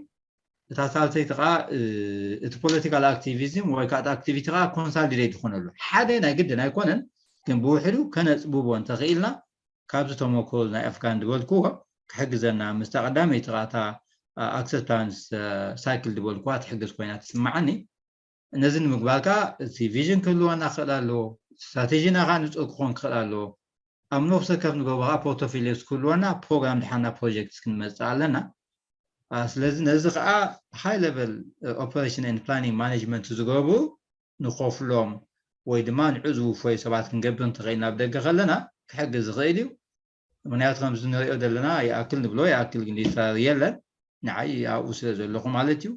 እታ ሳልሰይቲ ከዓ እቲ ፖለቲካል ኣክቲቪዝም ወይ ከዓ ኣክቲቪቲ ከዓ ኮንሳሊዴት ዝኾነሉ ሓደ ናይ ግድን ኣይኮነን ግን ብውሕዱ ከነፅብቦ እንተኽኢልና ካብዚ ተመክሮ ናይ ኣፍጋን ዝበልክዎ ክሕግዘና ምስታ ቀዳመይቲ ከዓ እታ ኣክሰፕታንስ ሳይክል ዝበልክዋ ትሕግዝ ኮይና ትስምዓኒ ነዚ ንምግባር ከዓ እቲ ቪዥን ክህልወና ክኽእል ኣለዎ ስትራቴጂና ከዓ ንፁር ክኾን ክኽእል ኣለዎ ኣብ ነፍሲ ወከፍ ንገብሮ ከዓ ፖርቶፊሊዮስ ክህልወና ፕሮግራም ድሓና ፕሮጀክትስ ክንመፅእ ኣለና ስለዚ ነዚ ከዓ ሃይ ለቨል ኦፐሬሽን ን ፕላኒንግ ማኔጅመንት ዝገብሩ ንኸፍሎም ወይ ድማ ንዑ ዝውፈዩ ሰባት ክንገብር እንተኽእል ናብ ደገ ከለና ክሕግዝ ዝኽእል እዩ ምክንያቱ ከምዚ ንሪኦ ዘለና ይኣክል ንብሎ ይኣክል ግን ሊትራሪ የለን ንዓይ ኣብኡ ስለ ዘለኹ ማለት እዩ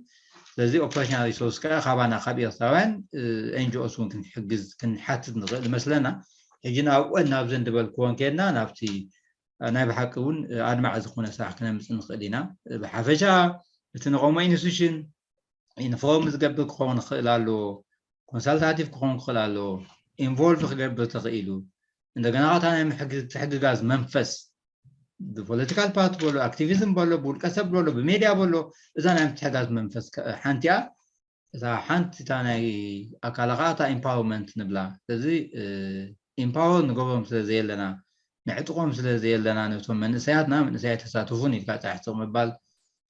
ስለዚ ኦፕሬሽናል ሪሶርስ ከዓ ካባና ካብ ኤርትራውያን ኤንጂኦስ እውን ክንሕግዝ ክንሓትት ንኽእል መስለና ሕጂ ናብኡን ናብዘን ዝበልክዎን ከድና ናብቲ ናይ ብሓቂ እውን ኣድማዕ ዝኾነ ስራሕ ክነምፅእ ንኽእል ኢና ብሓፈሻ እቲ ንቆሞ ኢንስቲቱሽን ኢንፎርም ዝገብር ክኸውን ክኽእል ኣለዎ ኮንሳልታቲቭ ክኸውን ክኽእል ኣለዎ ኢንቮልቭ ክገብር ተኽኢሉ እንደገና ታ ናይ ምሕግጋዝ መንፈስ ብፖለቲካል ፓርቲ በሎ ኣክቲቪዝም በሎ ብውልቀ ሰብ በሎ ብሜድያ በሎ እዛ ናይ ምትሕጋዝ መንፈስ ሓንቲኣ እታ ሓንቲ እታ ናይ ኣካላ ከዓ እታ ኢምፓወርመንት ንብላ ስለዚ ኢምፓወር ንገብሮም ስለ ዘየለና ንዕጥቆም ስለ ዘየለና ነቶም መንእሰያትና መንእሰያት ተሳትፉን ኢልካ ፃሕፅቕ ምባል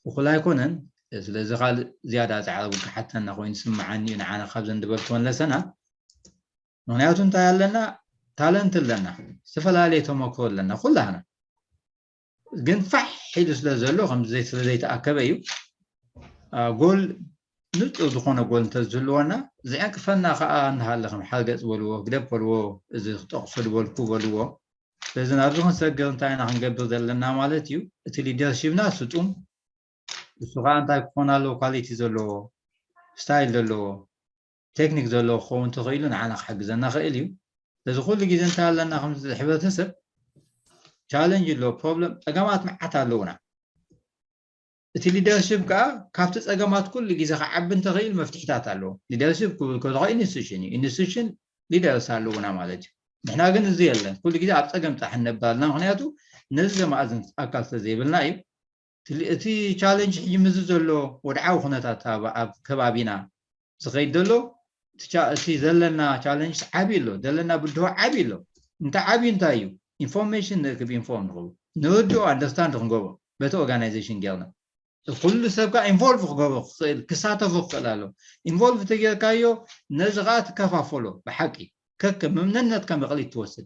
እኹል ኣይኮነን ስለዚ ካልእ ዝያዳ ፃዕሪ እውን ክሓተና ኮይኑ ዝስምዓኒ እዩ፣ ንዓና ካብዘን ዝበልክወን ለሰናት። ምክንያቱ እንታይ ኣለና? ታለንት ኣለና፣ ዝተፈላለየ ተመክሮ ኣለና ኩላህና። ግን ፋሕ ኢሉ ስለ ዘሎ ከምዚ ዘይ- ስለ ዘይተኣከበ እዩ። አ፣ ጎል ንፁር ዝኾነ ጎል እንተዝህልወና፣ ዝዕንቅፈና ከዓ እንሃለ ከም ሓርገፅ በልዎ፣ ግደብ በልዎ፣ እዚ ክጠቕሶ ዝበልኩ በልዎ። ስለዚ ናብዚ ክንሰግር እንታይ ኢና ክንገብር ዘለና ማለት እዩ? እቲ ሊደርሺፕና ስጡም፣ እሱ ከዓ እንታይ ክኾን ኣለዎ? ኳሊቲ ዘለዎ፣ ስታይል ዘለዎ፣ ቴክኒክ ዘለዎ ክኸውን ተኽኢሉ ንዓና ክሕግዘና ክእል እዩ። ስለዚ ኩሉ ግዜ እንታይ ኣለና? ከም ሕብረተሰብ ቻለንጅ ኣሎ፣ ፕሮብለም፣ ፀገማት መዓት ኣለውና። እቲ ሊደርሽፕ ከዓ ካብቲ ፀገማት ኩሉ ግዜ ክዓቢ እንተኽእል መፍትሒታት ኣለዎ። ሊደርሽፕ ክብል ከለኹ ኢንስቲቱሽን እዩ። ኢንስቲቱሽን ሊደርስ ኣለውና ማለት እዩ። ንሕና ግን እዚ የለን። ኩሉ ግዜ ኣብ ፀገም ጥራሕ ንነብር ኣለና። ምክንያቱ ነዚ ዘማእዝን ኣካል ስለዘይብልና እዩ። እቲ ሊ- እቲ ቻለንጅ ሕጂ ምዚ ዘሎ ወድዓዊ ኩነታት ኣብ ኣብ ከባቢና ዝኸይድ ዘሎ እቲ ቻ- እቲ ዘለና ቻለንጅ ዓብዪ ኣሎ፣ ዘለና ብድሆ ዓብዪ ኣሎ። እንተ ዓብዪ እንታይ እዩ? ኢንፎርሜሽን ንእክብ፣ ኢንፎርም ንኽቡ፣ ንርድኦ፣ ኣንደርስታንድ ክንገብሮ በቲ ኦርጋናይዜሽን ጌርና ኩሉ ሰብ ከዓ ኢንቮልቭ ክገብሮ ክኽእል ክሳተፎ ክኽእል ኣሎ። ኢንቮልቭ ተጌርካዮ ነዚ ከዓ ትከፋፈሎ ብሓቂ ከከም ነናትካ መቕሊት ትወስድ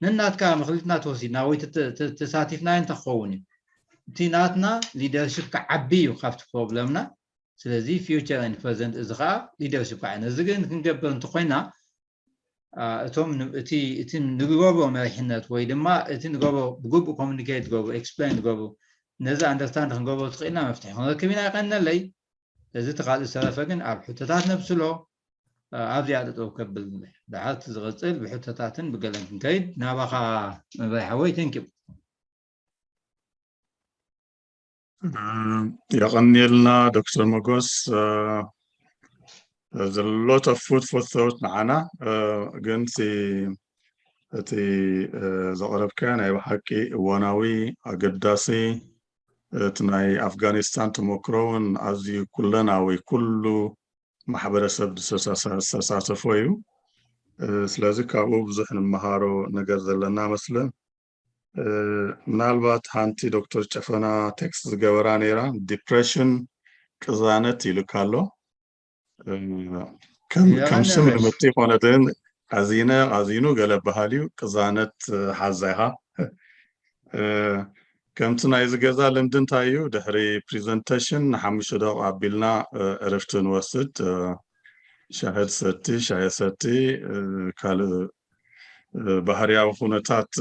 ነናትካ መኽሊትና ተወሲድና ወይ ተተ- ተ- ተሳቲፍናዮ እንተክኸውን እዩ። እቲ ናትና ሊደርሽፕ ክዓቢ እዩ ካብቲ ፕሮብለምና። ስለዚ ፊውቸር ኤንድ ፕረዘንት እዚ ከዓ ሊደርሽፕ ከዓ ነዚ ግን ክንገብር እንተኮይና አ፣ እቶም ን- እቲ እቲ ንገብሮ መሪሕነት ወይ ድማ እቲ ንገብሮ ብግቡእ ኮሚኒኬት ገብሩ ኤክስፕሌን ገብሩ ነዚ ኣንደርስታንድ ክንገብሮ ትኽእልና መፍትሒ ክንረክብ ኢና። ይቀነለይ እዚ እቲ ካልእ ዝተረፈ ግን ኣብ ሕቶታት ነብስሎ። አ፣ ኣብዚኣ ጠጠው ከብል ድሓር እቲ ዝቕፅል ብሕቶታትን ብገለን ክንከይድ ናባኻ መብራይ ሓወይ። ቴንኪው። የቐንየልና ዶክተር መጎስ። There's a lot of food for thought ንዓና። ግን እቲ ዘቕረብካዮ ናይ ብሓቂ እዋናዊ፣ ኣገዳሲ፣ እቲ ናይ ኣፍጋኒስታን ተመክሮ እውን ኣዝዩ ኩለናዊ፣ ኩሉ ማሕበረሰብ ዝተሳተፎ እዩ። ስለዚ ካብኡ ብዙሕ ንምሃሮ ነገር ዘለና መስለን። ምናልባት ሓንቲ ዶክተር ጨፈና ቴክስት ዝገበራ ነይራ፣ ዲፕሬሽን ቅዛነት ይልካ ኣሎ። ከም ስም ንምቲ ይኮነ ግን ቃዚነ ቃዚኑ ገለ በሃል እዩ። ቅዛነት ሓዛ ኢኻ። ከምቲ ናይዚ ገዛ ልምዲ እንታይ እዩ? ድሕሪ ፕሪዘንቴሽን ንሓሙሽተ ደቂቕ ኣቢልና ዕርፍቲ ንወስድ። ሻሂ ትሰቲ፣ ሻሂ ሰቲ፣ ካልእ ባህርያዊ ኩነታት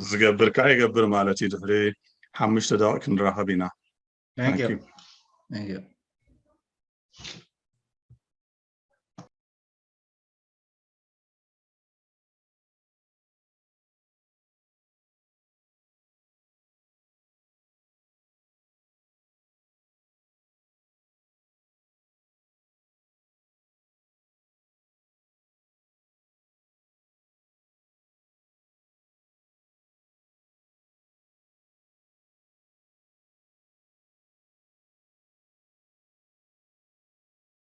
ዝገብር ከዓ ይገብር ማለት እዩ። ድሕሪ ሓሙሽተ ደቂቕ ክንራኸብ ኢና። Thank you. Thank you.